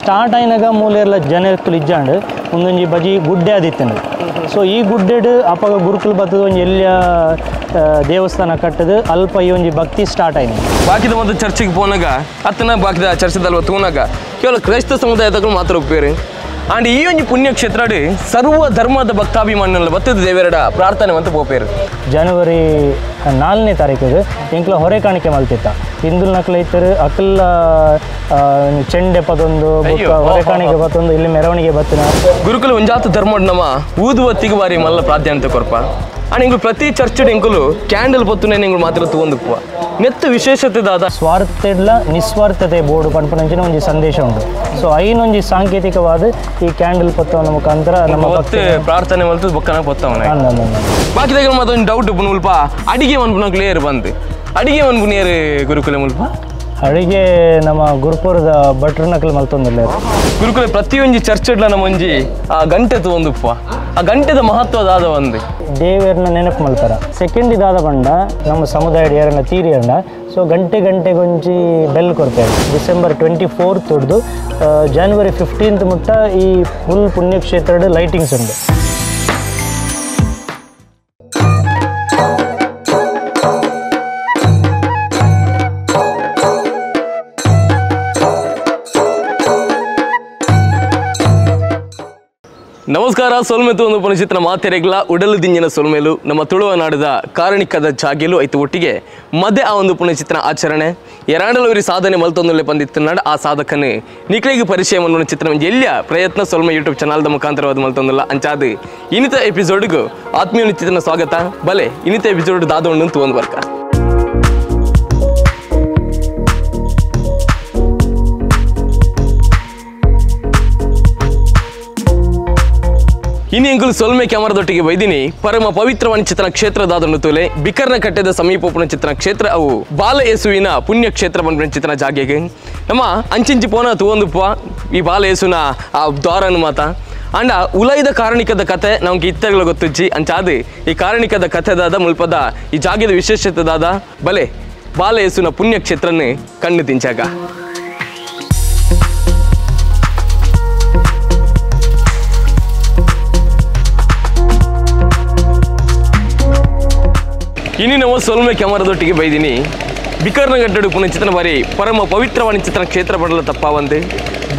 Start ಆಯಿನಾಗ ಮೂಲೆರ್ಲ ಜನಕ್ಕಲು ಇಜ್ಜಾಂಡ್ ಒಂದೊಂಜಿ ಬಜಿ ಗುಡ್ಡೆ ಆದಿತ್ತಂಡು. ಸೊ ಈ ಗುಡ್ಡೆಡ್ ಅಪಗ ಗುರುಕುಲು ಬತ್ತದ ಒಂಜಿ ಎಲ್ಲಿಯ ದೇವಸ್ಥಾನ ಕಟ್ಟದು ಅಲ್ಪ ಈ ಒಂಜಿ ಭಕ್ತಿ ಸ್ಟಾರ್ಟ್ ಆಯ್ತು. ಬಾಕಿದ ಒಂದು ಚರ್ಚಿಗೆ ಪೋನಾಗ ಅತ್ತನ ಬಾಕಿದ ಚರ್ಚದಲ್ವ ತೂನಾಗ ಕೇವಲ ಕ್ರೈಸ್ತ ಸಮುದಾಯದಗಳು ಮಾತ್ರ ಒಪ್ಪೇರು. ಆಂಡ್ ಈ ಒಂಜಿ ಪುಣ್ಯಕ್ಷೇತ್ರಡ್ ಸರ್ವ ಧರ್ಮದ ಭಕ್ತಾಭಿಮಾನಿಗಳ ಬತ್ತದ ದೇವರಡ ಪ್ರಾರ್ಥನೆ ಅಂತ ಪೋಪೇರು. ಜನವರಿ 4ನೇ ತಾರೀಕಿಗೆ ಎಂಕ್ಲ ಹೊರೆ ಕಾಣಿಕೆ ಮಲ್ತಿತ್ತ ಹಿಂದುಲ್ ನಕಲ ಇತ್ತರು ಅಕಲ್ಲ ಚೆಂಡೆ ಪದೊಂದು ಹೊರೆ ಕಾಣಿಕೆ ಪತ್ತೊಂದು ಇಲ್ಲಿ ಮೆರವಣಿಗೆ ಬತ್ತಿನ ಗುರುಕುಲ ಒಂಜಾತ ಧರ್ಮಡ್ ನಮ್ಮ ಊದುವತ್ತಿಗೆ ಬಾರಿ ಮಲ್ಲ ಪ್ರಾಧಾನ್ಯತೆ ಕೊರ್ಪ. ಆಂಡ್ ಇಂಗ್ಲು ಪ್ರತಿ ಚರ್ಚ್ ಎಂಕುಲು ಕ್ಯಾಂಡಲ್ ಪತ್ತುನೆ ಎಂಗಳು ಮಾತ್ರ ತೂವೊಂದುಪ್ಪುವ ನೆತ್ತು ವಿಶೇಷತೆ ದಾದ ಸ್ವಾರ್ಥೆಡ್ಲ ನಿಸ್ವಾರ್ಥತೆ ಬೋರ್ಡು ಪನ್ಪುನಂಚಿನ ಒಂಜಿ ಸಂದೇಶ ಉಂಟು. ಸೊ ಐನೊಂಜಿ ಸಾಂಕೇತಿಕವಾದ ಈ ಕ್ಯಾಂಡಲ್ ಪತ್ತವನ ಮುಖಾಂತರ ನಮ್ಮ ಪ್ರಾರ್ಥನೆ ಮಲ್ತು ಬೊಕ್ಕನ ಪತ್ತವನ. ಬಾಕಿದಾಗ ಮತ್ತೊಂದು ಡೌಟ್ ಉಪ್ಪು ಮುಲ್ಪ ಅಡಿಗೆ ಮನ್ಪುನ ಕ್ಲಿಯರ್ ಬಂದು ಅಡಿಗೆ ಮನ್ಪುನಿಯರ್ ಗುರುಕುಲ ಮುಲ್ಪ ಅಡಿಗೆ ನಮ್ಮ ಗುರುಪುರದ ಭಟ್ರ ನಕಲು ಮಲ್ತೊಂದಿಲ್ಲ. ಗುರುಕುಲ ಪ್ರತಿಯೊಂಜಿ ಚರ್ಚ್ ನಮ್ಮ ಒಂಜಿ ಆ ಗಂಟೆ ತೂವೊಂದುಪ್ಪುವ ಆ ಗಂಟೆದ ಮಹತ್ವದಾದ ಒಂದು ದೇವರನ್ನ ನೆನಪು ಮಲ್ತಾರ. ಸೆಕೆಂಡ್ ಇದಾದ ಬಂಡ ನಮ್ಮ ಸಮುದಾಯದ ಯಾರನ್ನ ತೀರಿಯಂಡ ಸೊ ಗಂಟೆ ಗಂಟೆಗೊಂಜಿ ಬೆಲ್ ಕೊಡ್ತೇವೆ. ಡಿಸೆಂಬರ್ 24 ಹಿಡಿದು ಜನವರಿ 15 ಮುಟ್ಟ ಈ ಫುಲ್ ಪುಣ್ಯಕ್ಷೇತ್ರದ ಲೈಟಿಂಗ್ಸ್ ಉಂಟು. ನಮಸ್ಕಾರ. ಸೊಲ್ಮೆತು ಒಂದು ಪುನಚಿತ್ರ ಮಾತೆರೆಗ್ಲ ಉಡಲು ದಿಂಜಿನ ಸೊಲ್ಮೆಲು ನಮ್ಮ ತುಳುವನಾಡದ ಕಾರಣಿಕದ ಜಾಗೆಲು ಐತು ಒಟ್ಟಿಗೆ ಮದೆ ಆ ಒಂದು ಪುಣ್ಯಚಿತ್ರ ಆಚರಣೆ ಎರಾಂಡಲವರಿ ಸಾಧನೆ ಮಲ್ತೊಂದುಲ್ಲೆ ಪಂದಿತ್ತನಾಡ ಆ ಸಾಧಕನೇ ನಿಕ್ಲೆಗೆ ಪರಿಚಯ ಮನ್ಪುನ ಚಿತ್ರ ಎಲ್ಲಿಯ ಪ್ರಯತ್ನ ಸೊಲ್ಮೆ ಯೂಟ್ಯೂಬ್ ಚಾನಲ್ದ ಮುಖಾಂತರವಾದ ಮಲ್ತೊಂದುಲ್ಲ ಅಂಚಾದು ಇನ್ನಿತ ಎಪಿಸೋಡ್ಗೂ ಆತ್ಮೀಯ ಚಿತ್ರನ ಸ್ವಾಗತ. ಬಲೆ ಇನ್ನಿತ ಎಪಿಸೋಡ್ ದಾದೊಂಡು ತೂವೊಂದು ಬರ್ಕ. ಇನ್ನು ಎಂಕುಲು ಸೊಲ್ಮೆ ಕ್ಯಾಮರದೊಟ್ಟಿಗೆ ಬೈದಿನಿ ಪರಮ ಪವಿತ್ರವಾಣಿ ಚಿತ್ರ ಕ್ಷೇತ್ರದಾದನ್ನು ತೋಲೆ ಬಿಕರ್ನ ಕಟ್ಟೆದ ಸಮೀಪ ಚಿತ್ರ ಕ್ಷೇತ್ರ ಅವು ಬಾಲ ಯೇಸುವಿನ ಪುಣ್ಯ ಕ್ಷೇತ್ರ ಬಂದ ಚಿತ್ರ ಜಾಗೆಗೆ ನಮ್ಮ ಅಂಚಿಂಚಿ ಪೋನ ತೂವೊಂದುಪ್ಪ ಈ ಬಾಲ ಯೇಸುನ ಆ ದ್ವಾರನು ಮಾತ ಅಂಡ ಉಲೈದ ಕಾರಣಿಕದ ಕತೆ ನಮ್ಗೆ ಇತ್ತಗಳ ಗೊತ್ತುಜ್ಜಿ ಅಂಚಾದು ಈ ಕಾರಣಿಕದ ಕಥೆದಾದ ಮುಲ್ಪದ ಈ ಜಾಗೆದ ವಿಶೇಷತೆದಾದ ಬಲೆ ಬಾಲ ಯೇಸುನ ಪುಣ್ಯ ಕ್ಷೇತ್ರನೇ ಕಣ್ಣು ತಿಂಚಾಗ. ಇನ್ನು ನಾವು ಸೊಲ್ಮೆ ಕ್ಯಾಮರದೊಟ್ಟಿಗೆ ಬೈದಿನಿ ಬಿಕರ್ನಗಡ್ಡಡು ಪುಣ್ಯಚಿತ್ರ ಬಾರಿ ಪರಮ ಪವಿತ್ರವಾಣಿ ಚಿತ್ರ ಕ್ಷೇತ್ರ ಬಡಲ ತಪ್ಪಾವಂದು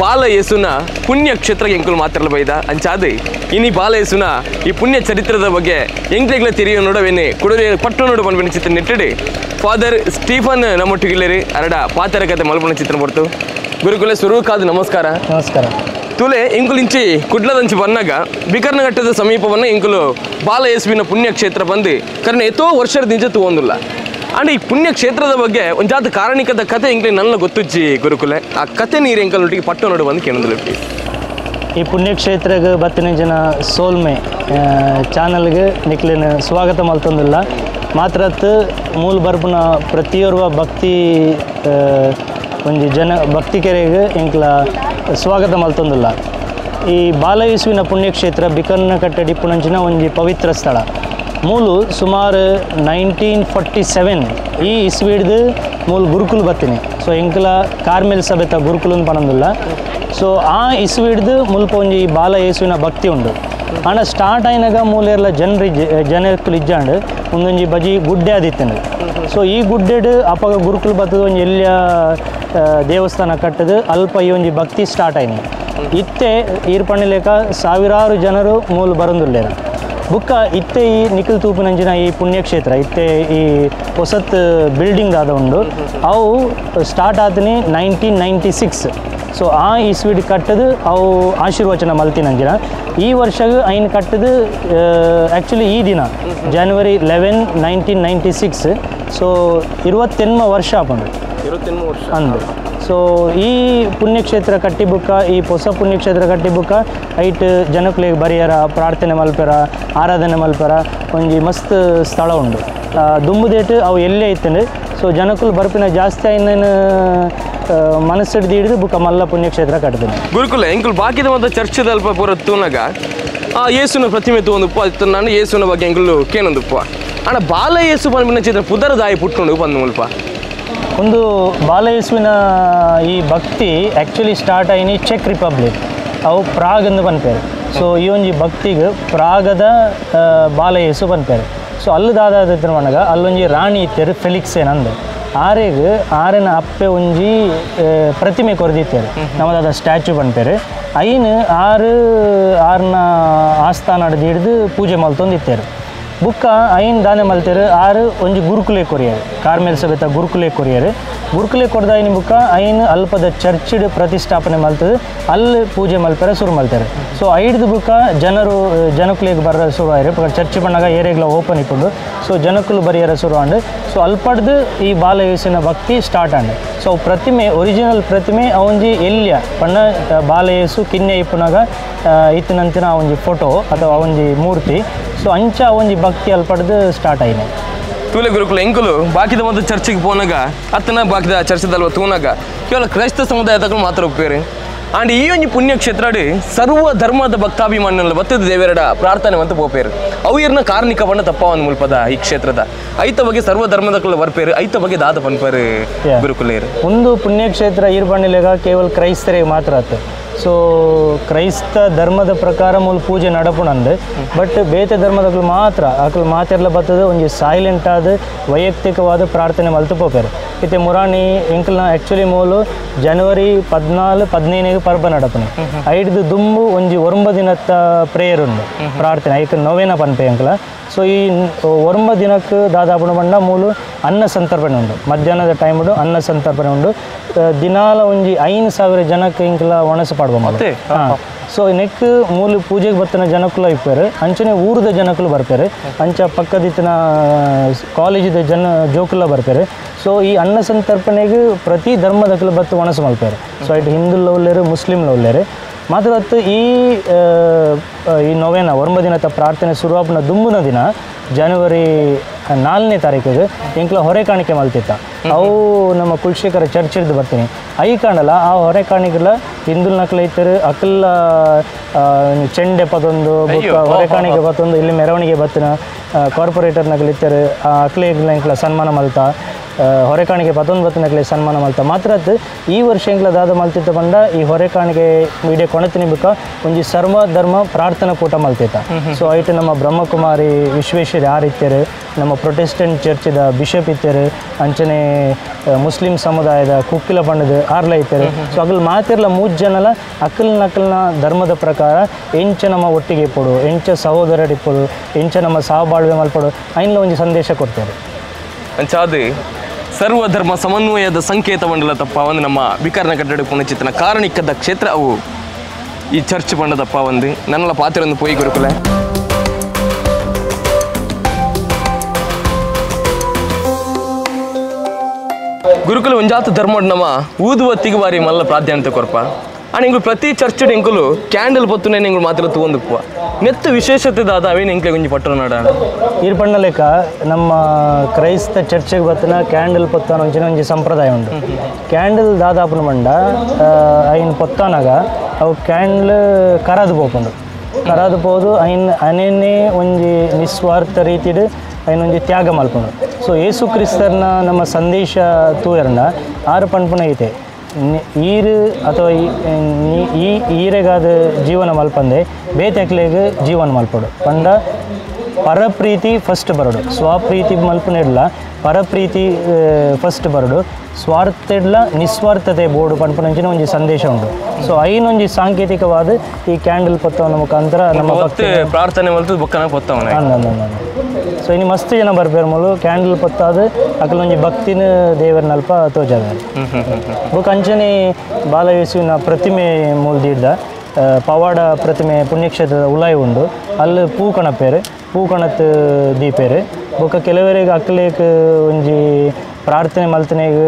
ಬಾಲ ಯೇಸುನ ಪುಣ್ಯ ಕ್ಷೇತ್ರ ಎಂಕುಲು ಮಾತ್ರಲ ಬೈದ ಅಂಚಾದು ಇನಿ ಬಾಲ ಯೇಸುನ ಈ ಪುಣ್ಯ ಚರಿತ್ರದ ಬಗ್ಗೆ ಎಂಕ್ಲೆಗ್ಲ ತಿರಿಯೋ ನೋಡವೇನೆ ಕುಡರೆ ಪಟ್ಟು ನೋಡು ಬಂದ ಚಿತ್ರ ನೆಟ್ಟಡಿ ಫಾದರ್ ಸ್ಟೀಫನ್ ನಮ್ಮೊಟ್ಟಿಗಿಲ್ಲರಿ ಅರಡ ಪಾತರ ಕತೆ ಮಲ್ಪುಣ ಚಿತ್ರ ಬರ್ತು. ಗುರುಕುಲೆ ಸುರುಕಾದ ನಮಸ್ಕಾರ. ನಮಸ್ಕಾರ. ತುಲೆ ಇಂಕುಲಿಂಚಿ ಕುಡ್ಲದಂಚಿ ಬನ್ನಾಗ ಬಿಕರ್ನಘಟ್ಟದ ಸಮೀಪವನ್ನು ಇಂಕುಲು ಬಾಲ ಯೇಸುವಿನ ಪುಣ್ಯಕ್ಷೇತ್ರ ಬಂದು ಕಾರಣ ಎತ್ತೋ ವರ್ಷದ ತೂವೊಂದುಲ್ಲ. ಅಂಡ್ ಈ ಪುಣ್ಯಕ್ಷೇತ್ರದ ಬಗ್ಗೆ ಒಂದು ಜಾತ ಕಾರಣಿಕದ ಕತೆ ಇಂಕ್ಲೆ ನನ್ನ ಗೊತ್ತುಜ್ಜಿ ಗುರುಕುಲೆ ಆ ಕತೆ ನೀರು ಎಂಕಲೊಟ್ಟಿಗೆ ಪಟ್ಟು ನೋಡು ಬಂದು ಕೇಳೊಂದಿಲ್ಲ. ಈ ಪುಣ್ಯಕ್ಷೇತ್ರಗೆ ಬತ್ತಿನ ಜನ ಸೋಲ್ಮೆ ಚಾನಲ್ಗೆ ನಿಕ್ಲಿನ ಸ್ವಾಗತ ಮಲ್ತೊಂದಿಲ್ಲ. ಮಾತ್ರತ್ ಮೂಲ ಬರ್ಪುನ ಪ್ರತಿಯೋರ್ವ ಭಕ್ತಿ ಒಂಜಿ ಜನ ಭಕ್ತಿ ಕೆರೆಗೆ ಎಂಕ್ಲ ಸ್ವಾಗತ ಮಲ್ತೊಂದಿಲ್ಲ. ಈ ಬಾಲಯೇಸುವಿನ ಪುಣ್ಯಕ್ಷೇತ್ರ ಬಿಕರ್ನಕಟ್ಟೆ ಡಿಪ್ಪುನಂಚಿನ ಒಂಜಿ ಪವಿತ್ರ ಸ್ಥಳ. ಮೂಲು ಸುಮಾರು 1947 ಈ ಇಸ್ವಿಡ್ದು ಮೂಲು ಗುರುಕುಲು ಬತ್ತೀನಿ. ಸೊ ಎಂಕ್ಲ ಕಾರ್ಮೆಲ್ ಸಭೆತ ಗುರುಕುಲನ್ ಪನೊಂದಿಲ್ಲ. ಸೊ ಆ ಇಸ್ವಿಡ್ದು ಮುಲ್ಪ ಒಂಜಿ ಬಾಲಯೇಸುವಿನ ಭಕ್ತಿ ಉಂಡು. ಆಂಡ ಸ್ಟಾರ್ಟ್ ಆಯಿನಾಗ ಮೂಲೆರ್ಲ ಜನರಿ ಜನಕ್ಕಲು ಇಜ್ಜಾಂಡ್ ಒಂದೊಂಜಿ ಬಜಿ ಗುಡ್ಡೆ ಆದಿತ್ತಂಡು. ಸೊ ಈ ಗುಡ್ಡೆಡ್ ಅಪಗ ಗುರುಕುಲು ಬತ್ತದ ಒಂಜಿ ಎಲ್ಲಿಯ ದೇವಸ್ಥಾನ ಕಟ್ಟದು ಅಲ್ಪ ಈ ಒಂಜಿ ಭಕ್ತಿ ಸ್ಟಾರ್ಟ್ ಆಯ್ನಿ. ಇತ್ತೆ ಈರ್ಪಣ್ಣಿಲೇಕ ಸಾವಿರಾರು ಜನರು ಮೂಲು ಬರಂದುಲ್ಲೇರ ಬುಕ್ಕ ಇತ್ತೆ ಈ ನಿಖಿಲ್ ತೂಪಿನಂಚಿನ ಈ ಪುಣ್ಯಕ್ಷೇತ್ರ ಇತ್ತೆ ಈ ಹೊಸತ್ ಬಿಲ್ಡಿಂಗ್ ಆದ ಉಂಡು ಅವು ಸ್ಟಾರ್ಟ್ ಆತನಿ 1996. ಸೊ ಆ ಇಸ್ವಿಡ್ ಕಟ್ಟದು ಅವು ಆಶೀರ್ವಚನ ಮಲ್ತಿನಂಚಿನ ಈ ವರ್ಷ ಐನ್ ಕಟ್ಟದು ಆ್ಯಕ್ಚುಲಿ ಈ ದಿನ ಜನವರಿ 11 1996. ಸೊ 28 ವರ್ಷ ಆಪುಂಡು ಅಂದು. ಸೊ ಈ ಪುಣ್ಯಕ್ಷೇತ್ರ ಕಟ್ಟಿಬುಕ್ಕ ಈ ಹೊಸ ಪುಣ್ಯಕ್ಷೇತ್ರ ಕಟ್ಟಿಬುಕ್ಕ ಐಟ್ ಜನಕ್ಲೆಗ್ ಬರಿಯರ ಪ್ರಾರ್ಥನೆ ಮಲ್ಪೆರ ಆರಾಧನೆ ಮಲ್ಪೆರ ಒಂಜಿ ಮಸ್ತ್ ಸ್ಥಳ ಉಂಡು. ದುಂಬುದೇಟ್ ಅವು ಎಲ್ಲೇ ಇತ್ತಂಡು. ಸೊ ಜನಕುಲು ಬರ್ಪಿನ ಜಾಸ್ತಿ ಆಯ್ನ ಮನಸ್ಸಿಡ್ದು ಹಿಡಿದು ಬುಕ್ಕ ಮಲ್ಲ ಪುಣ್ಯಕ್ಷೇತ್ರ ಕಟ್ತೀನಿ. ಗುರುಕುಲ ಎಂಕುಲು ಬಾಕಿದ ಮಾತ್ರ ಚರ್ಚದ ಅಲ್ಪ ಪೂರ ತೂನಾಗ ಆ ಯೇಸುನ ಪ್ರತಿಮೆ ತೂವೊಂದುಪ್ಪ ನಾನು ಯೇಸುನ ಬಗ್ಗೆ ಎಂಕುಲು ಕೇನೊಂದುಪ್ಪ ಅಣ್ಣ ಬಾಲ ಯೇಸು ಪನ್ಪಿನ ಚಿತ್ರ ಪುದರದಾಯಿ ಪುಟ್ಟುಂಡು ಪಂದು ಮುಲ್ಪ. ಒಂದು ಬಾಲಯೇಸುವಿನ ಈ ಭಕ್ತಿ ಆ್ಯಕ್ಚುಲಿ ಸ್ಟಾರ್ಟ್ ಆಯಿನಿ ಚೆಕ್ ರಿಪಬ್ಲಿಕ್ ಅವು ಪ್ರಾಗ್ ಎಂದು ಪನ್ಪೇರು. ಸೊ ಈ ಒಂಜಿ ಭಕ್ತಿಗೆ ಪ್ರಾಗದ ಬಾಲಯೇಸು ಪನ್ಪೇರು. ಸೊ ಅಲ್ಲಿ ದಾದ ಮನಗ ಅಲ್ಲೊಂಜಿ ರಾಣಿ ಇತ್ತೇರು ಫೆಲಿಕ್ಸ್ ಏನಂದು ಆರೆಗ್ ಆರೆನ ಅಪ್ಪೆ ಒಂಜಿ ಪ್ರತಿಮೆ ಕೊರ್ದಿತ್ತೇರು ನಮ್ಮದಾದ ಸ್ಟ್ಯಾಚು ಪನ್ಪೇರು. ಐನು ಆರು ಆರ್ನ ಆಸ್ಥಾನ ಹಿಡಿದು ಪೂಜೆ ಮಲ್ತೊಂದಿತ್ತೇರು. ಬುಕ್ಕ ಐನ್ ದಾನೆ ಮಲ್ತೇರು ಆರು ಒಂಜಿ ಗುರುಕುಲೆ ಕೊರಿಯರು ಕಾರ್ಮೇಲ್ ಸಭೆತ ಗುರುಕುಲೆ ಕೊರಿಯರು. ಗುರುಕುಲೆ ಕೊಡ್ದ ಐನ್ ಬುಕ್ಕ ಐನ್ ಅಲ್ಪದ ಚರ್ಚಿಡ್ ಪ್ರತಿಷ್ಠಾಪನೆ ಮಲ್ತದೆ ಅಲ್ಲಿ ಪೂಜೆ ಮಲ್ಪರೆ ಶುರು ಮಲ್ತಾರೆ. ಸೊ ಐಡ್ದು ಬುಕ್ಕ ಜನರು ಜನಕುಲೆಗ್ ಬರ ಶುರು ಆಯ್ರು ಚರ್ಚ್ ಬಣ್ಣಾಗ ಏರಿಯಾಗ್ಲ ಓಪನ್ ಇಪ್ಪುಂಡು. ಸೊ ಜನಕುಲು ಬರಿಯರ ಶುರು ಆಂಡ್. ಸೊ ಅಲ್ಪಡ್ದು ಈ ಬಾಲಯೇಸುವಿನ ಭಕ್ತಿ ಸ್ಟಾರ್ಟ್ ಆಂಡ್. ಸೊ ಪ್ರತಿಮೆ ಒರಿಜಿನಲ್ ಪ್ರತಿಮೆ ಅವಂಜಿ ಎಲ್ಯ ಪಂಡ ಬಾಲಯೇಸು ಕಿನ್ನೆ ಇಪ್ಪುನಾಗ ಇತ್ತಿನಂತಿನ ಆ ಒಂಜಿ ಫೋಟೋ ಅಥವಾ ಒಂಜಿ ಮೂರ್ತಿ. ಸೊ ಅಂಚ ಒಂಜಿ ಭಕ್ತಿ ಅಲ್ಪಡ್ದು ಸ್ಟಾರ್ಟ್ ಆಯ್ನೆ. ತೂಲೆ ಗುರುಕುಲ ಎಂಕುಲು ಬಾಕಿದ ಒಂದು ಚರ್ಚಿಗೆ ಪೋನಾಗ ಅತ್ತನ ಬಾಕಿದ ಚರ್ಚದಲ್ವ ತೂನಾಗ ಕೇವಲ ಕ್ರೈಸ್ತ ಸಮುದಾಯದಗಳು ಮಾತ್ರ ಒಪ್ಪೇರು. ಆಂಡ್ ಈ ಒಂಜಿ ಪುಣ್ಯಕ್ಷೇತ್ರಡು ಸರ್ವ ಧರ್ಮದ ಭಕ್ತಾಭಿಮಾನಿಗಳ ಬತ್ತದ ದೇವರಡ ಪ್ರಾರ್ಥನೆ ಅಂತ ಪೋಪೇರು. ಅವು ಇರ್ನ ಕಾರ್ಣಿಕ ಬಣ್ಣ ತಪ್ಪ ಒಂದು ಮುಲ್ಪದ ಈ ಕ್ಷೇತ್ರದ ಐತ ಬಗ್ಗೆ ಸರ್ವ ಧರ್ಮದಕ್ಕಲ್ಲ ಬರ್ಪೇರು ಐತ ಬಗ್ಗೆ ದಾದ ಪನ್ಪೇರು ಗುರುಕುಲೇರು. ಒಂದು ಪುಣ್ಯಕ್ಷೇತ್ರ ಈರ್ ಬಣ್ಣಿಲೆಗ ಕೇವಲ ಕ್ರೈಸ್ತರಿಗೆ ಮಾತ್ರ ಆತು. ಸೊ ಕ್ರೈಸ್ತ ಧರ್ಮದ ಪ್ರಕಾರ ಮೂಲ ಪೂಜೆ ನಡಪುಣಂದು ಬಟ್ ಬೇತೆ ಧರ್ಮದಗಳು ಮಾತ್ರ ಅಕಲು ಮಾತೆರ್ಲ ಬರ್ತದೆ ಒಂಜಿ ಸೈಲೆಂಟ್ ಆದ ವೈಯಕ್ತಿಕವಾದ ಪ್ರಾರ್ಥನೆ ಮಲ್ತು ಪೋಪೇರು. ಇತ್ತೆ ಮುರಾಣಿ ಎಂಕಲ್ನ ಆ್ಯಕ್ಚುಲಿ ಮೂಲು ಜನವರಿ 14 15 ಪರ್ಬ ನಡಪುಣಿ ಐಡ್ದು ದುಂಬು ಒಂಜಿ 9 ದಿನತ್ತ ಪ್ರೇಯರ್ ಉಂಡು ಪ್ರಾರ್ಥನೆ ಐಕ್ ನೊವೇನ ಪನ್ಪೆ ಎಂಕಲ. ಸೊ ಈ 9 ದಿನಕ್ಕೆ ದಾದಾಪುಣ ಬಣ್ಣ ಮೂಲು ಅನ್ನ ಸಂತರ್ಪಣೆ ಉಂಡು ಮಧ್ಯಾಹ್ನದ ಟೈಮ್ ಅನ್ನ ಸಂತರ್ಪಣೆ ಉಂಡು. ದಿನಾಲ ಒಂಜಿ 5,000 ಜನಕ್ಕೆ ಇಂಕಲ ಒಣಸು ಪಾಡುವ. ಸೊ ನೆಕ್ ಮೂಲು ಪೂಜೆಗೆ ಬರ್ತನ ಜನಕುಲ ಇಪ್ಪೇರು ಅಂಚನೆ ಊರದ ಜನಕುಲು ಬರ್ಪೇರು ಅಂಚ ಪಕ್ಕದಿತ್ತಿನ ಕಾಲೇಜಿದ ಜನ ಜೋಕುಲ ಬರ್ಪೇರು. ಸೊ ಈ ಅನ್ನ ಸಂತರ್ಪಣೆಗೆ ಪ್ರತಿ ಧರ್ಮದಕುಲು ಬತ್ತು ಒಣಸು ಮಲ್ಪೇರು. ಸೊ it Hindu ಲವ್ಲೇರು Muslim ಲವ್ಲೇರು ಮಾತ್ರ ಹೊತ್ತು ಈ ಈ ನೊವೇನ 9 ದಿನದ ಪ್ರಾರ್ಥನೆ ಶುರುವಾಪನ ದುಂಬುನ ದಿನ ಜನವರಿ 4ನೇ ತಾರೀಕಿಗೆ ಎಂಕ್ಲ ಹೊರೆ ಕಾಣಿಕೆ ಮಲ್ತಿತ್ತ. ಅವು ನಮ್ಮ ಕುಲಶೇಖರ ಚರ್ಚ್ ಹಿಡ್ದು ಬರ್ತೀನಿ I ಕಾಣಲ್ಲ ಆ ಹೊರೆ ಕಾಣಿಕೆಲ್ಲ ಹಿಂದುಲ್ ನಕಲ ಇತ್ತರು ಅಕಲ್ಲ ಚೆಂಡೆ ಪದೊಂದು ಹೊರೆ ಕಾಣಿಕೆ ಪತ್ತೊಂದು ಇಲ್ಲಿ ಮೆರವಣಿಗೆ ಬತ್ತಿನ ಕಾರ್ಪೊರೇಟರ್ ನಕಲು ಇತ್ತರು ಆ ಅಕ್ಲೆ ಎಂಕ್ಲ ಸನ್ಮಾನ ಮಲ್ತ ಹೊರೆ ಕಾಣಿಕೆ ಪತ್ತೊಂದು ಬತ್ತಿನಕ್ಲೆ ಸನ್ಮಾನ ಮಲ್ತ. ಮಾತ್ರ ಈ ವರ್ಷ ಎಂಕ್ಲ ದಾದ ಮಲ್ತಿತ್ತ ಬಂಡ ಈ ಹೊರೆ ಕಾಣಿಕೆ ಇಡೀ ಕೊಣತಿನಿ ಬುಕ್ಕ ಒಂಜಿ ಸರ್ವ ಧರ್ಮ ಪ್ರಾರ್ಥನಾ ಕೂಟ ಮಲ್ತಿತ್ತ. ಸೊ ಐಟ್ ನಮ್ಮ ಬ್ರಹ್ಮಕುಮಾರಿ ವಿಶ್ವೇಶ್ವರಿ ಆರ್ ಇತ್ತೇರು ನಮ್ಮ ಪ್ರೊಟೆಸ್ಟೆಂಟ್ ಚರ್ಚಿದ ಬಿಷಪ್ ಇತ್ತೇರು ಅಂಚನೆ ಮುಸ್ಲಿಂ ಸಮುದಾಯದ ಕುಕ್ಕಿಲ ಬಣ್ಣದ ಆರ್ಲ ಇತ್ತೇರು. ಸೊ ಅಗಲ್ ಮಾತಿರ್ಲ 3 ಜನಲ ಅಕ್ಕಲ್ ನಕಲ್ನ ಧರ್ಮದ ಪ್ರಕಾರ ಎಂಚ ನಮ್ಮ ಒಟ್ಟಿಗೆ ಇಪ್ಪಡು ಎಂಚ ಸಹೋದರರಿಪ್ಪಡು ಎಂಚ ನಮ್ಮ ಸಹಬಾಳ್ವೆ ಮಲ್ಪಡು ಐನ್ಲ ಒಂಜಿ ಸಂದೇಶ ಕೊಡ್ತೇವೆ. ಅಂಚಾದು ಸರ್ವಧರ್ಮ ಸಮನ್ವಯದ ಸಂಕೇತ ಮಂಡಲ ತಪ್ಪ ಒಂದು ನಮ್ಮ ಬಿಕಾರನ ಕಟ್ಟಡ ಪುಣ್ಯಚಿತ್ರನ ಕಾರಣಿಕದ ಕ್ಷೇತ್ರ ಅವು ಈ ಚರ್ಚ್ ಬಣ್ಣದಪ್ಪ ಒಂದು ನನ್ನೆಲ್ಲ ಪಾತ್ರೆ ಪೋಯಿ ಗುರುಕುಲೆ. ಗುರುಕುಲ ಒಂಜಾತ ಧರ್ಮ ನಮ್ಮ ಊದುವತ್ತಿಗೆ ಬಾರಿ ಮಲ್ಲ ಪ್ರಾಧಾನ್ಯತೆ ಕೊರ್ಪ. ಅಂಡ್ ಇಂಗ್ಲು ಪ್ರತಿ ಚರ್ಚ್ ಎಂಕುಲು ಕ್ಯಾಂಡಲ್ ಪತ್ತುನೆ ಎಂಗಳು ಮಾತ್ರ ತೂವೊಂದುಪ್ಪುವ ನೆತ್ತು ವಿಶೇಷತೆ ದಾದ ಅವೇನು ಎಂಕ್ಲೆ ಒಂಜಿ ಪಟ್ಟಣ ನಾಡ ಈರ್ ಪಣ್ಣ ಲೆಕ್ಕ ನಮ್ಮ ಕ್ರೈಸ್ತ ಚರ್ಚೆಗೆ ಬತ್ತನ ಕ್ಯಾಂಡಲ್ ಪತ್ತಾನ ಒಂಚಿನ ಒಂಜಿ ಸಂಪ್ರದಾಯ ಉಂಡು. ಕ್ಯಾಂಡಲ್ ದಾದಾಪುನ ಮಂಡ ಐನ್ ಪತ್ತಾನಾಗ ಅವು ಕ್ಯಾಂಡಲ್ ಕರಾದು ಪೋಪುಂಡು ಕರಾದು ಪೋದು ಐನ್ ಅನೇನೇ ಒಂಜಿ ನಿಸ್ವಾರ್ಥ ರೀತಿಡ್ ಐನ್ ಒಂಜಿ ತ್ಯಾಗ ಮಲ್ಪುಂಡು. ಸೊ ಯೇಸು ಕ್ರಿಸ್ತರ್ನ ನಮ್ಮ ಸಂದೇಶ ತೂಯರ್ನ ಆರು ಪಣ್ಪುನ ಐತೆ ಈರು ಅಥವಾ ಈ ಈರೆಗಾದ ಜೀವನ ಮಲ್ಪಂದೆ ಬೇತೆಕ್ಲೆಗ್ ಜೀವನ ಮಲ್ಪಡು ಪಂಡ ಪರಪ್ರೀತಿ ಫಸ್ಟ್ ಬರಡು ಸ್ವಪ್ರೀತಿ ಮಲ್ಪನಿಡ್ಲ ಪರಪ್ರೀತಿ ಫಸ್ಟ್ ಬರಡು ಸ್ವಾರ್ಥಿಡ್ಲ ನಿಸ್ವಾರ್ಥತೆ ಬೋರ್ಡು ಪನ್ಪುನಂಚಿನ ಒಂಜಿ ಸಂದೇಶ ಉಂಟು. ಸೊ ಐನೊಂಜಿ ಸಾಂಕೇತಿಕವಾದ ಈ ಕ್ಯಾಂಡಲ್ ಪತ್ತವನ ಮುಖಾಂತರ ನಮ್ಮ ಭಕ್ತಿ ಪ್ರಾರ್ಥನೆ ಮಲ್ತು ಬೊಕ್ಕನ ಪತ್ತವನ. ಸೊ ಇನ್ನು ಮಸ್ತ್ ಜನ ಬರ್ಪೇರು ಮೂಲು ಕ್ಯಾಂಡಲ್ ಪತ್ತಾದ ಅಕಲೊಂಜಿ ಭಕ್ತಿನ ದೇವರನಲ್ಪ ತೋಜಾದ. ಬೊಕ್ಕ ಅಂಚನೆ ಬಾಲಯೇಸುವಿನ ಪ್ರತಿಮೆ ಮೂಲ ದೀಡ್ದ ಪವಾಡ ಪ್ರತಿಮೆ ಪುಣ್ಯಕ್ಷೇತ್ರದ ಉಲಾಯಿ ಉಂಡು ಅಲ್ಲಿ ಪೂ ಕಣಪೇರು ಪೂ ಕಣತ್ ದೀಪೇರು. ಬೊಕ್ಕ ಕೆಲವರಿಗೆ ಅಕ್ಲೇಕ್ ಒಂಜಿ ಪ್ರಾರ್ಥನೆ ಮಲ್ತನೆಗ್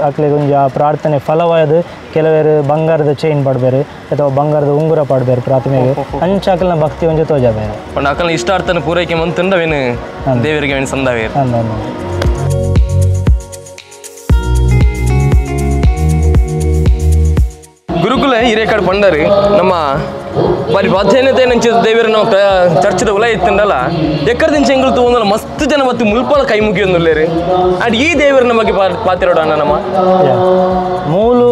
ಅಕ್ಲೆಗ್ ಒಂಜಿ ಆ ಪ್ರಾರ್ಥನೆ ಫಲವಾದ ಕೆಲವರು ಬಂಗಾರದ ಚೈನ್ ಪಾಡ್ಬೇರು ಅಥವಾ ಬಂಗಾರದ ಉಂಗುರ ಪಾಡ್ಬೇರು ಪ್ರಾರ್ಥನೆಗೆ ಅಂಚ ಅಕಲ್ನ ಭಕ್ತಿ ಒಂಜಿ ತೋಜಾಬೇರು. ಪಂಡ ಅಕಲ್ನ ಇಷ್ಟಾರ್ಥನ ಪೂರೈಕೆ ಮಂತುಂಡ ಅವೇನು ದೇವರಿಗೆ ಅವೇನು ಸಂದಾವೇರು. ಗುರುಕುಲ ಹಿರೇಕಾಡು ಪಂಡರು ನಮ್ಮ ಬಾರಿ ಪ್ರಾಧಾನ್ಯತೆ ನಂಚಿದ ದೇವರು ನಾವು ಚರ್ಚದ ಉಲ ಇತ್ತಂಡಲ್ಲ ಎಕ್ಕರದಿಂಚ ಎಂಗಳು ತೂವೊಂದಲ್ಲ ಮಸ್ತ್ ಜನ ಮತ್ತು ಮುಲ್ಪಲ ಕೈ ಮುಗಿಯೊಂದುಲ್ಲೇರು ಅಂಡ್ ಈ ದೇವರ ಬಗ್ಗೆ ಪಾತಿರೋಡ ಅಣ್ಣ ನಮ್ಮ ಮೂಲು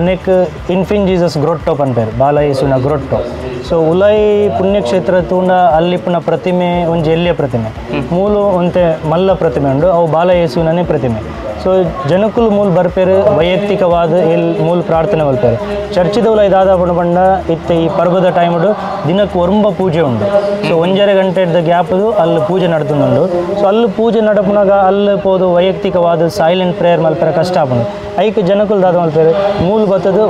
ನೆಕ್ ಇನ್ಫಿನ್ ಜೀಸಸ್ ಗ್ರೊಟ್ಟೋ ಪನ್ಪೇರು ಬಾಲಯೇಸುನ ಗ್ರೊಟ್ಟೋ. ಸೊ ಉಲೈ ಪುಣ್ಯಕ್ಷೇತ್ರ ತೂಂಡ ಅಲ್ಲಿಪ್ಪುನ ಪ್ರತಿಮೆ ಒಂಜಿ ಎಲ್ಲಿಯ ಪ್ರತಿಮೆ ಮೂಲು ಒಂತೆ ಮಲ್ಲ ಪ್ರತಿಮೆ ಉಂಡು ಅವು ಬಾಲಯೇಸುನನೇ ಪ್ರತಿಮೆ. ಸೊ ಜನಕುಲು ಮೂಲ ಬರ್ಪೇರು ವೈಯಕ್ತಿಕವಾದ ಎಲ್ಲಿ ಮೂಲ ಪ್ರಾರ್ಥನೆ ಮಲ್ಪೇರು ಚರ್ಚಿದ ಉಲೈ ದಾದಾ ಪಂಡ ಪಂಡ ಇತ್ತೆ ಈ ಪರ್ವದ ಟೈಮುಡು ದಿನಕ್ಕೆ ಒರಂಬ ಪೂಜೆ ಉಂಡು. ಸೊ 1.5 ಗಂಟೆದ ಗ್ಯಾಪದು ಅಲ್ಲಿ ಪೂಜೆ ನಡ್ತುಂದುಂಡು. ಸೊ ಅಲ್ಲಿ ಪೂಜೆ ನಡಪುನಾಗ ಅಲ್ಲಿ ಪೋದು ವೈಯಕ್ತಿಕವಾದ ಸೈಲೆಂಟ್ ಪ್ರೇಯರ್ ಮಲ್ಪೆರೆ ಕಷ್ಟ ಆಪುಂಡು. ಐಕ್ ಜನಕುಲು ದಾದ ಮಲ್ಪೇರು ಮೂಲ ಬತ್ತದು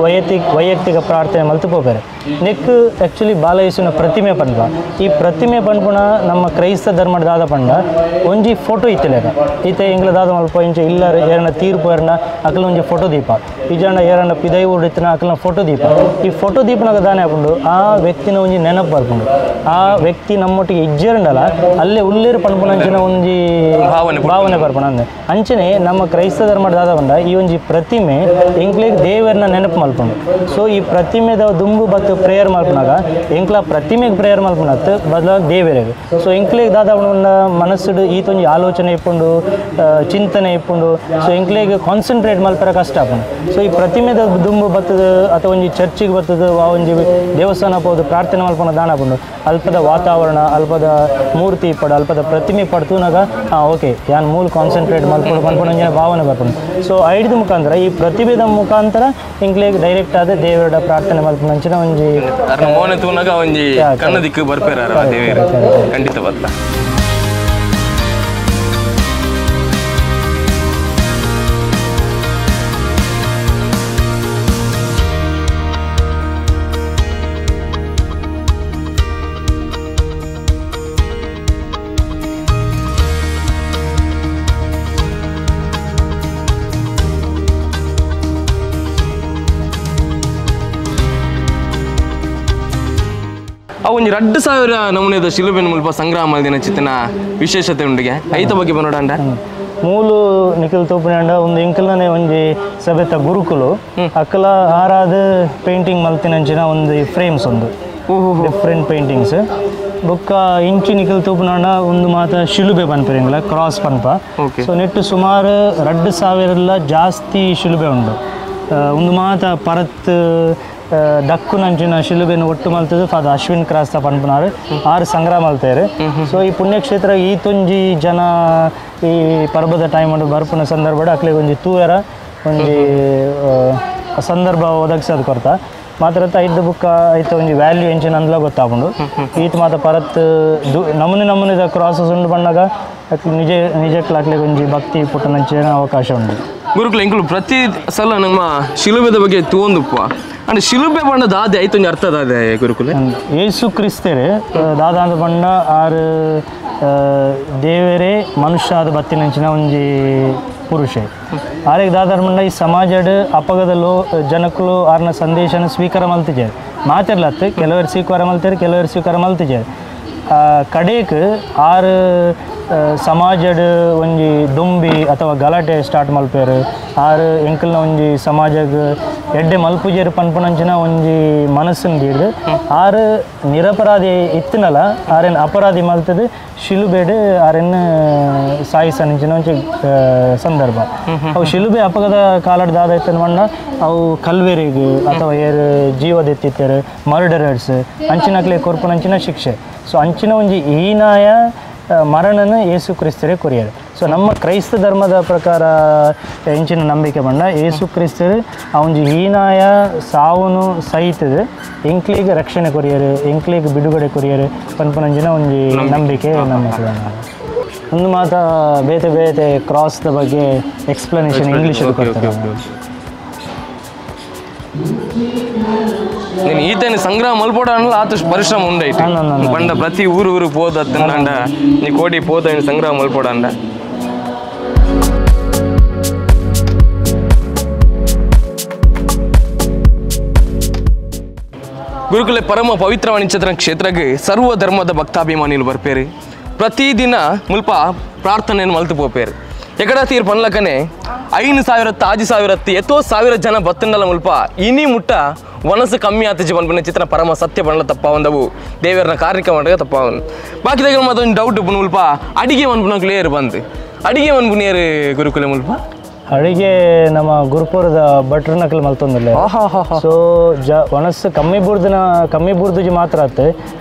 ವೈಯಕ್ತಿಕ ಪ್ರಾರ್ಥನೆ ಮಲ್ತು ಪೋಪೇರು. ನೆಕ್ ಆ್ಯಕ್ಚುಲಿ ಬಾಲಯೇಸುನ ಪ್ರತಿಮೆ ಪನ್ಪ ಈ ಪ್ರತಿಮೆ ಪನ್ಪುನ ನಮ್ಮ ಕ್ರೈಸ್ತ ಧರ್ಮದ ದಾದ ಪಂಡ ಒಂಜಿ ಫೋಟೋ ಇತ್ತಿಲೇಕ ಇತ್ತೆ ಎಂಗ್ಲ ದಾದ ಮಲ್ಪ ಇಂಚ ಇಲ್ಲರ ಏರನ ತೀರ್ಪು ಏರನ ಅಕಲ ಒಂಜಿ ಫೋಟೋ ದೀಪ ಇಜಾಂಡ ಏರನ ಪಿದೈ ಊರಿತ್ತಿನ ಅಕಲನ ಫೋಟೋ ದೀಪ ಈ ಫೋಟೋ ದೀಪನಾಗ ದಾನೆ ಆಪುಂಡು ಆ ವ್ಯಕ್ತಿನ ಒಂಜಿ ನೆನಪು ಬರ್ಪುಂಡು. ಆ ವ್ಯಕ್ತಿ ನಮ್ಮೊಟ್ಟಿಗೆ ಇಜ್ಜೇರಂಡಲ ಅಲ್ಲೇ ಉಲ್ಲೇರು ಪನ್ಪುನಂಚಿನ ಒಂಜಿ ಭಾವನೆ ಬರ್ಪುಂಡು. ಅಂದೆ ಅಂಚನೆ ನಮ್ಮ ಕ್ರೈಸ್ತ ಧರ್ಮದ ದಾದ ಪಂಡ ಈ ಒಂಜಿ ಪ್ರತಿಮೆ ಎಂಕ್ಲೆಗ್ ದೇವರನ್ನ ನೆನಪು ಮಲ್ಪುಂಡು. ಸೊ ಈ ಪ್ರತಿಮೆದ ದುಂಬು ಬತ್ತು ಪ್ರೇಯರ್ ಮಲ್ಪುನಾಗ ಎಂಕ್ಲ ಪ್ರತಿಮೆಗೆ ಪ್ರೇಯರ್ ಮಲ್ಪುನತ್ತು ಬದಲಾಗ ದೇವರಿಗೆ. ಸೊ ಎಂಕ್ಲೆಗ್ ದಾದ ಮನಸ್ಸುಡು ಈತೊಂಜಿ ಆಲೋಚನೆ ಇಪ್ಪುಂಡು ಚಿಂತನೆ ಇಪ್ಪುಂಡು. ಸೊ ಎಂಕ್ಲೆಗ್ ಕಾನ್ಸಂಟ್ರೇಟ್ ಮಲ್ಪರ ಕಷ್ಟ ಆಪುಂಡು. ಸೊ ಈ ಪ್ರತಿಮೆದ ದುಂಬು ಬತ್ತದ ಅಥವಾ ಒಂಜಿ ಚರ್ಚಿಗೆ ಬತ್ತದ ಆ ಒಂಜಿ ದೇವಸ್ಥಾನ ಪೋದು ಪ್ರಾರ್ಥನೆ ಮಲ್ಪುನ ದಾನ ಆಪುಂಡು. ಅಲ್ಪದ ವಾತಾವರಣ ಅಲ್ಪದ ಮೂರ್ತಿ ಪಡ ಅಲ್ಪದ ಪ್ರತಿಮೆ ಪಡ್ತೂನಾಗ ಓಕೆ ಯಾನ್ ಮೂಲ ಕಾನ್ಸಂಟ್ರೇಟ್ ಮಲ್ಪಡು ಪನ್ಪುನ ಒಂಜಿನ ಭಾವನೆ ಬರ್ಪುಂಡು. ಸೊ ಐಡ್ದ ಮುಖಾಂತರ ಈ ಪ್ರತಿಭೆದ ಮುಖಾಂತರ ಎಂಕ್ಲೆಗ್ ಡೈರೆಕ್ಟ್ ಆದ ದೇವರ ಪ್ರಾರ್ಥನೆ ಮಲ್ಪುನಂಚಿನ ಒಂಜಿ ಮೋನೆ ತೂನಾಗ ಒಂಜಿ ಕಣ್ಣ ದಿಕ್ಕು ಬರ್ಪೇರ ದೇವರು ಖಂಡಿತ ಬತ್ತಲ. ಒಂಜಿ 2000 ನಮೂನೆದ ಶಿಲುಬೆನ್ ಮುಲ್ಪ ಸಂಗ್ರಹ ಮಲ್ದಿನ ಚಿತ್ತನ ವಿಶೇಷತೆ ಉಂಡಿಗೆ ಐತ ಬಗ್ಗೆ ಬನ್ನೋಡಂಡ ಮೂಲು ನಿಖಿಲ್ ತೋಪುನಾಂಡ ಒಂದು ಎಂಕಲ್ನೇ ಒಂಜಿ ಸಭೆತ ಗುರುಕುಲು ಅಕ್ಕಲ ಆರಾದ ಪೇಂಟಿಂಗ್ ಮಲ್ತಿನಂಚಿನ ಒಂದು ಫ್ರೇಮ್ಸ್ ಒಂದು ಡಿಫ್ರೆಂಟ್ ಪೇಂಟಿಂಗ್ಸ್ ಬೊಕ್ಕ ಇಂಚಿ ನಿಖಿಲ್ ತೋಪುನಾಂಡ ಒಂದು ಮಾತ ಶಿಲುಬೆ ಪನ್ಪೆರಿಂಗ್ಲ ಕ್ರಾಸ್ ಪನ್ಪ. ಸೊ ನೆಟ್ಟು ಸುಮಾರು 2000 ಜಾಸ್ತಿ ಶಿಲುಬೆ ಉಂಡು. ಒಂದು ಮಾತ ಪರತ್ ದಕ್ಕುನಂಚಿನ ಶಿಲುಬೆನ ಒಟ್ಟು ಮಲ್ತದು ಫಾದರ್ ಅಶ್ವಿನ್ ಕ್ರಾಸ್ತ ಪನ್ಪುನಾರು ಆರು ಸಂಗ್ರಹ ಮಲ್ತೇರು. ಸೊ ಈ ಪುಣ್ಯಕ್ಷೇತ್ರ ಈ ತೊಂಜಿ ಜನ ಈ ಪರ್ಬದ ಟೈಮ್ ಬರ್ಪುನ ಸಂದರ್ಭ ಅಕ್ಲೆಗ್ ಒಂಜಿ ತೂಯರ ಒಂಜಿ ಸಂದರ್ಭ ಒದಗಿಸೋದು ಕೊರ್ತ ಮಾತ್ರ ಐದು ಬುಕ್ಕ ಐತ ಒಂಜಿ ವ್ಯಾಲ್ಯೂ ಎಂಚಿನ ಅಂದ್ಲ ಗೊತ್ತಾಪುಂಡು. ಈತ ಮಾತ ಪರತ್ ನಮೂನೆ ನಮೂನೆದ ಕ್ರಾಸಸ್ ಉಂಡು ಬಣ್ಣಗ ನಿಜ ನಿಜಕ್ಕೆ ಅಕ್ಲೆಗ್ ಒಂಜಿ ಭಕ್ತಿ ಪುಟ್ಟನಂಚಿನ ಅವಕಾಶ ಉಂಡು. ಗುರುಕುಲ ಎಂಕುಲು ಪ್ರತಿ ಸಲ ನಮ್ಮ ಶಿಲುಬೆದ ಬಗ್ಗೆ ತೂವೊಂದುಪ್ಪ ಅಂಡ್ ಶಿಲುಬೆ ಬಣ್ಣ ದಾದೆ ಐತೊಂಜಿ ಅರ್ಥ ದಾದೆ ಗುರುಕುಲೆ ಯೇಸು ಕ್ರಿಸ್ತರೇ ದಾದ ಅಂದ ಬಣ್ಣ ಆರು ದೇವರೇ ಮನುಷ್ಯ ಆದ ಬತ್ತಿನಂಚಿನ ಒಂಜಿ ಪುರುಷೆ ಆರೆಗ್ ದಾದಾರ ಮಂಡ ಈ ಸಮಾಜಡ್ ಅಪಗದಲ್ಲೋ ಜನಕ್ಕಳು ಆರ್ನ ಸಂದೇಶನ ಸ್ವೀಕಾರ ಮಲ್ತಿಜಾರೆ ಮಾತಿರ್ಲತ್ತು ಕೆಲವರು ಸ್ವೀಕಾರ ಮಲ್ತಾರೆ ಕೆಲವರು ಸ್ವೀಕಾರ ಮಲ್ತಿಜಾರೆ ಕಡೇಕ್ ಆರು ಸಮಾಜಡ್ ಒಂಜಿ ದುಂಬಿ ಅಥವಾ ಗಲಾಟೆ ಸ್ಟಾರ್ಟ್ ಮಲ್ಪೇರು ಆರು ಎಂಕಲ್ನ ಒಂಜಿ ಸಮಾಜಗ್ ಎಡ್ಡೆ ಮಲ್ಪುಜೇರು ಪನ್ಪುನಂಚಿನ ಒಂಜಿ ಮನಸ್ಸನ್ನು ದೀಡ್ದು ಆರು ನಿರಪರಾಧಿ ಇತ್ತನಲ್ಲ ಆರೇನು ಅಪರಾಧಿ ಮಲ್ತದು ಶಿಲುಬೆಡ್ ಆರೇನು ಸಾಯಿಸನಂಚಿನ ಒಂಜಿ ಸಂದರ್ಭ. ಅವು ಶಿಲುಬೆ ಅಪಗದ ಕಾಲಡ್ ದಾದ ಇತ್ತನ ಮಣ್ಣ ಅವು ಕಲ್ವೆರಿಗೆ ಅಥವಾ ಏರು ಜೀವದೆತ್ತಿತ್ತೇರು ಮರ್ಡರರ್ಸ್ ಅಂಚಿನಕ್ಲೆ ಕೊರ್ಪುನಂಚಿನ ಶಿಕ್ಷೆ. ಸೊ ಅಂಚಿನ ಒಂಜಿ ಹೀನಾಯ ಮರಣನ ಯೇಸು ಕ್ರಿಸ್ತರೇ ಕೊರಿಯರು. ಸೊ ನಮ್ಮ ಕ್ರೈಸ್ತ ಧರ್ಮದ ಪ್ರಕಾರ ಎಂಚಿನ ನಂಬಿಕೆ ಬಂಡ ಯೇಸು ಕ್ರಿಸ್ತರು ಆ ಒಂಜಿ ಹೀನಾಯ ಸಾವುನು ಸಹಿತದ ಎಂಕ್ಲಿಗೆ ರಕ್ಷಣೆ ಕೊರಿಯರು ಎಂಕ್ಲಿಗೆ ಬಿಡುಗಡೆ ಕೊರಿಯರು ಪನ್ಪನಂಚಿನ ಒಂಜಿ ನಂಬಿಕೆ ನಮ್ಮ ಒಂದು ಮಾತ ಬೇತೆ ಬೇತೆ ಕ್ರಾಸ್ದ ಬಗ್ಗೆ ಎಕ್ಸ್ಪ್ಲನೇಷನ್ ಇಂಗ್ಲೀಷ್ ಕೊಡ್ತಾರೆ. ನೀನು ಈತನ ಸಂಗ್ರಹ ಮಲ್ಪೋಡ ಅನ್ನಲ್ಲ ಆತ ಪರಿಶ್ರಮ ಉಂಡೈತೆ ಬಂಡ ಪ್ರತಿ ಊರು ಊರು ಪೋದ ನೀ ಕೋಡಿ ಪೋದ ಸಂಗ್ರಹ ಮಲ್ಪೋಡ ಅಂಡ. ಗುರುಕುಲೆ ಪರಮ ಪವಿತ್ರ ವಾಣಿಜ್ಯತ್ರ ಕ್ಷೇತ್ರಕ್ಕೆ ಸರ್ವ ಧರ್ಮದ ಭಕ್ತಾಭಿಮಾನಿಗಳು ಬರ್ಪೇರು ಪ್ರತಿದಿನ ಮುಲ್ಪ ಪ್ರಾರ್ಥನೆಯನ್ನು ಮಲ್ತು ಪೋಪೇರು. ಎಕಡ ತೀರ್ ಪನ್ಲಕನೆ 5,000 6,000 ಎತ್ತೋ ಸಾವಿರ ಜನ ಬತ್ತಂಡಲ ಮುಲ್ಪ ಇನಿ ಮುಟ್ಟ ವನಸು ಕಮ್ಮಿ ಆತಿಜಿ ಪನ್ಪಿನ ಚಿತ್ರ ಪರಮ ಸತ್ಯ ಪನ್ಲ ತಪ್ಪಾವಂದವು ದೇವರನ ಕಾರ್ಯಕ್ರಮ ಮಂಡಗ ತಪ್ಪಾವನ್ ಬಾಕಿದಾಗ ಮತ್ತೊಂದು ಡೌಟ್ ಉಪ್ಪು ಮುಲ್ಪ ಅಡಿಗೆ ಮನ್ಪುನ ಕ್ಲಿಯರ್ ಬಂದು ಅಡಿಗೆ ಮನ್ಪುನಿಯರು ಗುರುಕುಲ ಮುಲ್ಪ ಅಡಿಗೆ ನಮ್ಮ ಗುರುಪುರದ ಭಟ್ರ ನಕಲು ಮಲ್ತೊಂದಿಲ್ಲ. ಸೊ ಜ ಒಣಸು ಕಮ್ಮಿ ಬುರ್ದನ ಕಮ್ಮಿ ಬುರ್ದುಜಿ ಮಾತ್ರ ಆತು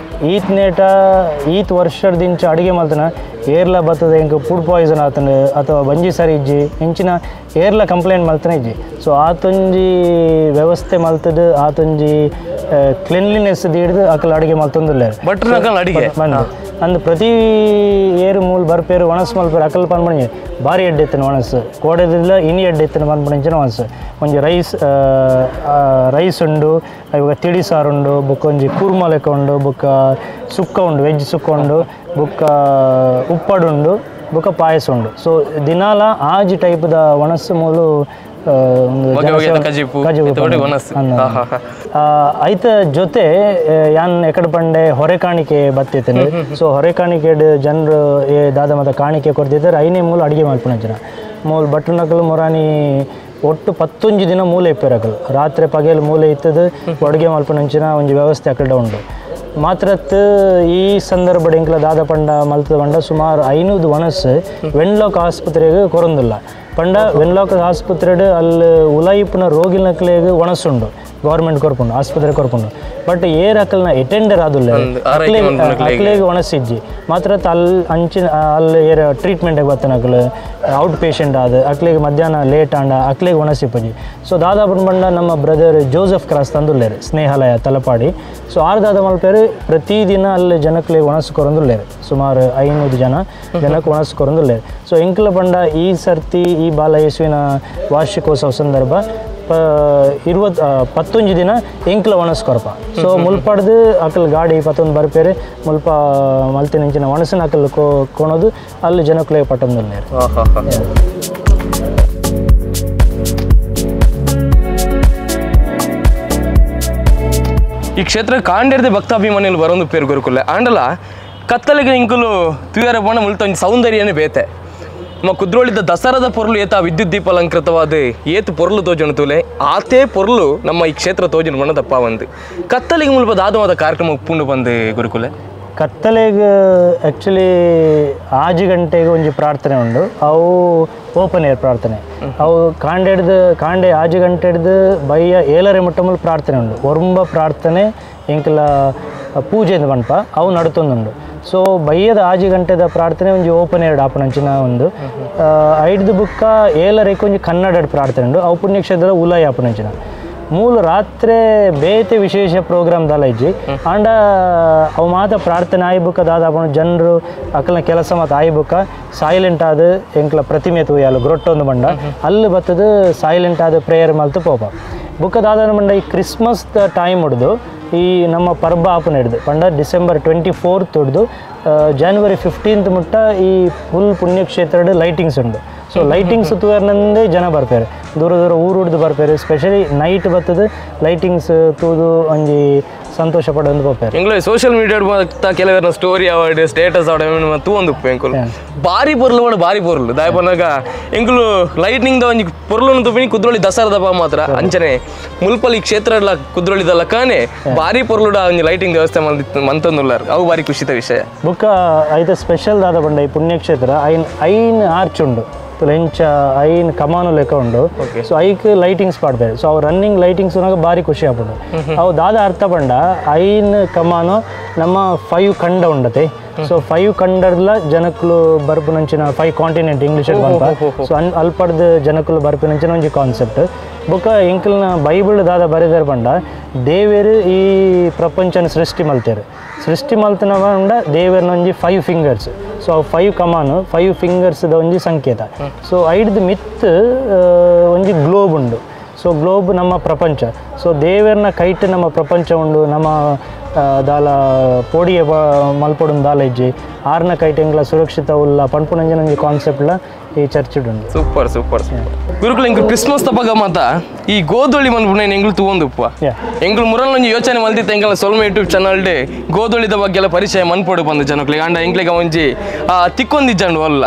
ಈತ್ ನೇಟ ಈತ್ ವರ್ಷದಿಂಚ ಅಡಿಗೆ ಮಲ್ತನ ಏರ್ಲ ಬತ್ತದ ಎಂಕ್ ಫುಡ್ ಪಾಯ್ಸನ್ ಆತನ ಅಥವಾ ಬಂಜಿ ಸರಿ ಇಜ್ಜಿ ಇಂಚಿನ ಏರ್ಲ ಕಂಪ್ಲೇಂಟ್ ಮಲ್ತನ ಇಜ್ಜಿ. ಸೊ ಆತೊಂಜಿ ವ್ಯವಸ್ಥೆ ಮಲ್ತದ ಆತೊಂಜಿ ಕ್ಲೀನ್ಲಿನೆಸ್ ದೀಡ್ದು ಅಕಲ್ ಅಡಿಗೆ ಮಲ್ತೊಂದಿಲ್ಲ ಭಟ್ರ ನಕಲ್ ಅಡಿಗೆ ಬಂದು ಅಂದ್ ಪ್ರತಿ ಏರು ಮೂಲ ಬರ್ಪೇರು ಒಣಸು ಮಲ್ಪೇರು ಅಕಲ್ ಪನ್ಪಣಿ ಭಾರಿ ಎಡ್ಡೆ ಇತ್ತನ ಒಣಸು ಕೋಡೆದಿಲ್ಲ ಇನಿ ಎಡ್ಡೆ ಇತ್ತನ ಪನ್ಪಣಿಂಚಿನ ಒಣಸು ಒಂಜಿ ರೈಸ್ ರೈಸ್ ಉಂಡು ಇವಾಗ ತಿಳಿ ಸಾರು ಉಂಡು ಬೊಕ್ಕ ಒಂಜಿ ಕೂರ್ಮ ಲೆಕ್ಕ ಉಂಡು ಬೊಕ್ಕ ಸುಕ್ಕ ಉಂಡು ವೆಜ್ ಸುಕ್ಕ ಉಂಡು ಬೊಕ್ಕ ಉಪ್ಪಡು ಉಂಡು ಬೊಕ್ಕ ಪಾಯಸ ಉಂಡು. ಸೊ ದಿನಾಲ ಆಜಿ ಟೈಪ್ದ ಒಣಸು ಮೂಲು ಐತ ಜೊತೆ ಯಾನ್ ಎಕಡೆ ಪಂಡೆ ಹೊರೆ ಕಾಣಿಕೆ ಬತ್ತಿತ್ತೇನೆ. ಸೊ ಹೊರೆ ಕಾಣಿಕೆ ಜನರು ದಾದ ಮತ ಕಾಣಿಕೆ ಕೊಡ್ತಿದ್ದಾರೆ ಐನೇ ಮೂಲ ಅಡಿಗೆ ಮಲ್ಪುನ ಜನ ಮೂಲ ಭಟ್ರನಕಲು ಮೊರಾನಿ ಒಟ್ಟು 11 ದಿನ ಮೂಲೆ ಇಪ್ಪರಕಲು ರಾತ್ರಿ ಪಗಲು ಮೂಲೆ ಇತ್ತದು ಅಡುಗೆ ಮಲ್ಪುನಂಚಿನ ಒಂಜಿ ವ್ಯವಸ್ಥೆ ಅಕಡೆ ಉಂಡು. ಮಾತ್ರತ್ ಈ ಸಂದರ್ಭ ಎಂಕ್ಲ ದಾದ ಪಂಡ ಮಲ್ತದ ಪಂಡ ಸುಮಾರು 500 ವನಸ್ಸು ವೆನ್ಲಾಕ್ ಆಸ್ಪತ್ರೆಗೆ ಕೊರೊಂದಿಲ್ಲ ಪಂಡ ವೆನ್ಲಾಕ್ ಆಸ್ಪತ್ರೆಡ್ ಅಲ್ಲಿ ಉಲಾಯಿಪುನ ರೋಗಿನಕ್ಲೆಗ್ ಒಣಸುಂಡು ಗೌರ್ಮೆಂಟ್ ಕೊರ್ಪುಂಡು ಆಸ್ಪತ್ರೆ ಕೊರ್ಪುಂಡು ಬಟ್ ಏರ್ ಅಕಲ್ನ ಅಟೆಂಡರ್ ಆದುಲ್ಲ ಅಕ್ಲೆಗ್ ಒಣಸಿಜ್ಜಿ ಮಾತ್ರ ಅಲ್ಲಿ ಅಂಚಿನ ಅಲ್ಲಿ ಏರ್ ಟ್ರೀಟ್ಮೆಂಟ್ ಬತ್ತನ ಅಕ್ಲು ಔಟ್ ಪೇಷಂಟ್ ಆದ ಅಕ್ಲೆಗ್ ಮಧ್ಯಾಹ್ನ ಲೇಟ್ ಆಂಡ ಅಕ್ಲೆಗ್ ಒಣಸಿಪ್ಪಜಿ. ಸೊ ದಾದಾ ಪಂಡ ನಮ್ಮ brother Joseph cross ತಂದುಲ್ಲೇರು Snehalaya Talapady. ಸೊ ಆರ್ ದಾದ ಮಲ್ಪೇರು ಪ್ರತಿದಿನ ಅಲ್ಲಿ ಜನಕ್ಲೆಗ್ ಒಣಸು ಕೊರೊಂದುಲ್ಲೇರು ಸುಮಾರು 500 ಜನ ಜನಕ್ಕೆ ಒಣಸು ಕೊರೊಂದುಲ್ಲೇರು. ಸೊ ಎಂಕ್ಲ ಪಂಡ ಈ ಸರ್ತಿ ಈ ಬಾಲ ಯೇಸುವಿನ ವಾರ್ಷಿಕೋತ್ಸವ ಸಂದರ್ಭ 11 ದಿನ ಎಂಕ್ಲ ಒಣಸ್ಕೊರಪ. ಸೊ ಮುಲ್ಪಡ್ದು ಅಕಲ್ ಗಾಡಿ 11 ಬರ್ಪೇರು ಮುಲ್ಪ ಮಲ್ತಿನಂಚಿನ ಒಣಸಿನ ಅಕಲ್ ಕೊಣೋದು ಅಲ್ಲಿ ಜನಕ್ಕಲೇ ಪಟ್ಟೊಂದುಲ್ಲೇರು. ಈ ಕ್ಷೇತ್ರ ಕಾಂಡೇರ್ದೆ ಭಕ್ತಾಭಿಮಾನಿಗಳು ಬರೋದು ಪೇರು ಗುರುಕುಲೆ ಆಂಡಲ ಕತ್ತಲಿಗೆ ಇಂಕುಲು ತುಯರ ಬಣ್ಣ ಮುಲ್ತೊಂಜಿ ಸೌಂದರ್ಯನೇ ಬೇತೆ ನಮ್ಮ ಕುದ್ರೋಳಿದ ದಸರಾದ ಪೊರ್ಲು ಏತ ವಿದ್ಯುತ್ ದೀಪ ಅಲಂಕೃತವಾದ ಏತು ಪೊರ್ಲು ತೋಜನ ತೂಲೆ ಆತೇ ಪೊರ್ಲು ನಮ್ಮ ಈ ಕ್ಷೇತ್ರ ತೋಜನ ಬಣ್ಣ ತಪ್ಪ ಬಂದು ಕತ್ತಲಿಗೆ ಮುಲ್ಪ ದಾದವಾದ ಕಾರ್ಯಕ್ರಮ ಉಪ್ಪುಂಡು ಬಂದು ಗುರುಕುಲೆ. ಕತ್ತಲೆಗೆ ಆ್ಯಕ್ಚುಲಿ 6 ಗಂಟೆಗೆ ಒಂಜಿ ಪ್ರಾರ್ಥನೆ ಉಂಡು ಅವು ಓಪನ್ ಏರ್ ಪ್ರಾರ್ಥನೆ ಅವು ಕಾಂಡೆ ಹಿಡ್ದು ಕಾಂಡೆ 6 ಗಂಟೆ ಹಿಡ್ದು ಬಯ್ಯ 7:30 ಮುಟ್ಟ ಮುಲ್ ಪ್ರಾರ್ಥನೆ ಉಂಡು ಒರುಂಬ ಪ್ರಾರ್ಥನೆ ಎಂಕಲ ಪೂಜೆ ಪನ್ಪ ಅವು ನಡತೊಂದುಂಡು. ಸೊ ಬಯ್ಯದ 6 ಗಂಟೆದ ಪ್ರಾರ್ಥನೆ ಒಂಜಿ ಓಪನ್ ಏರ್ ಆಪುನಂಚಿನ ಒಂದು ಐಡ್ದು ಬುಕ್ಕ 7:30 ಒಂಜಿ ಕನ್ನಡ ಪ್ರಾರ್ಥನೆ ಉಂಡು ಅವು ಪುಣ್ಯಕ್ಷೇತ್ರದ ಉಲಾಯಿ ಆಪುನಂಚಿನ ಮೂಲ ರಾತ್ರಿ ಬೇತೆ ವಿಶೇಷ ಪ್ರೋಗ್ರಾಮ್ ದಾಲ ಇಜ್ಜಿ ಆಂಡ ಅವು ಮಾತ ಪ್ರಾರ್ಥನೆ ಆಯಿ ಬುಕ್ಕ ದಾದ ಆಪುಂಡು ಜನರು ಅಕಲ್ನ ಕೆಲಸ ಮಾತ ಆಯಿ ಬುಕ್ಕ ಸೈಲೆಂಟ್ ಆದ ಎಂಕ್ಲ ಪ್ರತಿಮೆ ತೂಯಾಲು ಗ್ರೊಟ್ಟೊಂದು ಬಂಡ ಅಲ್ಲಿ ಬತ್ತದು ಸೈಲೆಂಟ್ ಆದ ಪ್ರೇಯರ್ ಮಲ್ತು ಪೋಪ ಬುಕ್ಕ ದಾದ ಬಂಡ ಈ ಕ್ರಿಸ್ಮಸ್ ಟೈಮ್ ಹಿಡ್ದು ಈ ನಮ್ಮ ಪರ್ಬ ಆಪುನ ಹಿಡ್ದು ಪಂಡ ಡಿಸೆಂಬರ್ 24 ಹಿಡ್ದು ಜನವರಿ 15 ಮುಟ್ಟ ಈ ಫುಲ್ ಪುಣ್ಯಕ್ಷೇತ್ರದ ಲೈಟಿಂಗ್ಸ್ ಉಂಡು. ಸೊ ಲೈಟಿಂಗ್ಸ್ ತೂಯರ್ನಂದೇ ಜನ ಬರ್ತಾರೆ ದೂರ ದೂರ ಊರು ಹಿಡ್ದು ಬರ್ತಾರೆ ಸ್ಪೆಷಲಿ ನೈಟ್ ಬರ್ತದೆ ಲೈಟಿಂಗ್ಸ್ ತೂದು ಒಂಜಿ ಸಂತೋಷ ಪಡೊಂದು ಪೋಪೇರು. ಎಂಗ್ಲೇ ಸೋಷಿಯಲ್ ಮೀಡಿಯಾ ಕೆಲವರ story award status award ತೂವೊಂದು ಉಪ್ಪು ಎಂಕುಲು ಬಾರಿ ಪೊರ್ಲು ಮಾಡ ಬಾರಿ ಪೊರ್ಲು ದಾಯ ಪನ್ನಗ ಎಂಕುಲು ಲೈಟ್ನಿಂಗ್ the ಒಂಜಿ ಪೊರ್ಲುನು ತುಪಿನಿ ಕುದ್ರೋಳಿ ದಸರಾದ ಮಾತ್ರ ಅಂಚನೆ ಮುಲ್ಪಲಿ ಕ್ಷೇತ್ರ ಕುದ್ರೋಳಿದ ಲಕ್ಕನೆ ಬಾರಿ ಪೊರ್ಲುಡ ಒಂಜಿ ಲೈಟಿಂಗ್ ವ್ಯವಸ್ಥೆ ಮಂತೊಂದುಲ್ಲಾರ್ ಅವು ಬಾರಿ ಖುಷಿತ ವಿಷಯ. ಬುಕ್ಕ ಐತ ಸ್ಪೆಷಲ್ ದಾದ ಪಂಡ ಈ ಪುಣ್ಯಕ್ಷೇತ್ರ ಐನ್ ಐನ್ ಆರ್ಚ್ ಉಂಡು ಎಂಚ ಐನ್ ಕಮಾನು ಲೆಕ್ಕ ಉಂಡು. ಸೊ ಐಕ್ ಲೈಟಿಂಗ್ಸ್ ಪಾಡ್ತಾರೆ. ಸೊ ಅವು ರನ್ನಿಂಗ್ ಲೈಟಿಂಗ್ಸ್ ಭಾರಿ ಖುಷಿ ಆಪುಂಡು. ಅವು ದಾದ ಅರ್ಥ ಪಂಡ ಐನ್ ಕಮಾನು ನಮ್ಮ 5 ಖಂಡ ಉಂಡತೆ. ಸೊ 5 ಖಂಡರ್ಲ ಜನಕ್ಕಲು ಬರ್ಪುನಂಚಿನ 5 ಕಾಂಟಿನೆಂಟ್ ಇಂಗ್ಲೀಷ್ ಪನ್ಪ. ಸೊ ಅಲ್ಪಡ್ದು ಜನಕ್ಕಲು ಬರ್ಪುನಂಚಿನ ಒಂಜಿ ಕಾನ್ಸೆಪ್ಟ್. ಬೊಕ್ಕ ಎಂಕಲ್ನ ಬೈಬಲ್ ದಾದ ಬರೆದಾರ ಪಂಡ ದೇವೇರು ಈ ಪ್ರಪಂಚನ ಸೃಷ್ಟಿ ಮಲ್ತೇರು ಸೃಷ್ಟಿ ಮಲ್ತನ ಪಂಡ ದೇವೇರ್ನ ಒಂಜಿ 5 ಫಿಂಗರ್ಸ್. ಸೊ ಅವು 5 ಕಮಾನು 5 ಫಿಂಗರ್ಸ್ದ ಒಂಜಿ ಸಂಕೇತ. ಸೊ ಐಡ್ದು ಮಿತ್ ಒಂಜಿ ಗ್ಲೋಬ್ ಉಂಡು. ಸೊ ಗ್ಲೋಬ್ ನಮ್ಮ ಪ್ರಪಂಚ. ಸೊ ದೇವೇರ್ನ ಕೈಟ್ ನಮ್ಮ ಪ್ರಪಂಚ ಉಂಡು ನಮ್ಮ ದಾಲ ಪೋಡಿಯ ಮಲ್ಪೊಡುನ್ ದಾಲ ಇಜ್ಜಿ ಆರ್ನ ಕೈಟ್ ಎಂಗ್ಲ ಸುರಕ್ಷಿತ ಉಲ್ಲ ಪನ್ಪುನಂಜಿನ ಒಂಜಿ ಕಾನ್ಸೆಪ್ಟ್ಲ ಈ ಚರ್ಚ್ ಉಂಡು. ಸೂಪರ್ ಸೂಪರ್ ಗುರುಕುಲ ಎಂಕುಲು ಕ್ರಿಸ್ಮಸ್ ತಪಗ ಮಾತ ಈ ಗೋಧೋಳಿ ಮನ್ಪುನ ಎಂಗ್ಲು ತೂವೊಂದುಪ್ಪ ಎಂಕುಲು ಮುರಲ್ ಒಂಜಿ ಯೋಚನೆ ಮಲ್ತಿತ್ತು ಎಂಕಲ ಸೊಲ್ಮೆ ಯೂಟ್ಯೂಬ್ ಚಾನಲ್ ಗೋಧೋಳಿದ ಬಗ್ಗೆ ಎಲ್ಲ ಪರಿಚಯ ಮನ್ಪೊಡು ಬಂದು ಜನಕ್ಲೆಗ್ ಆಂಡ ಎಂಕ್ಲೆಗ್ ಒಂಜಿ ತಿಕ್ಕೊಂದಿಜ್ಜಂಡು ಅಲ್ಲ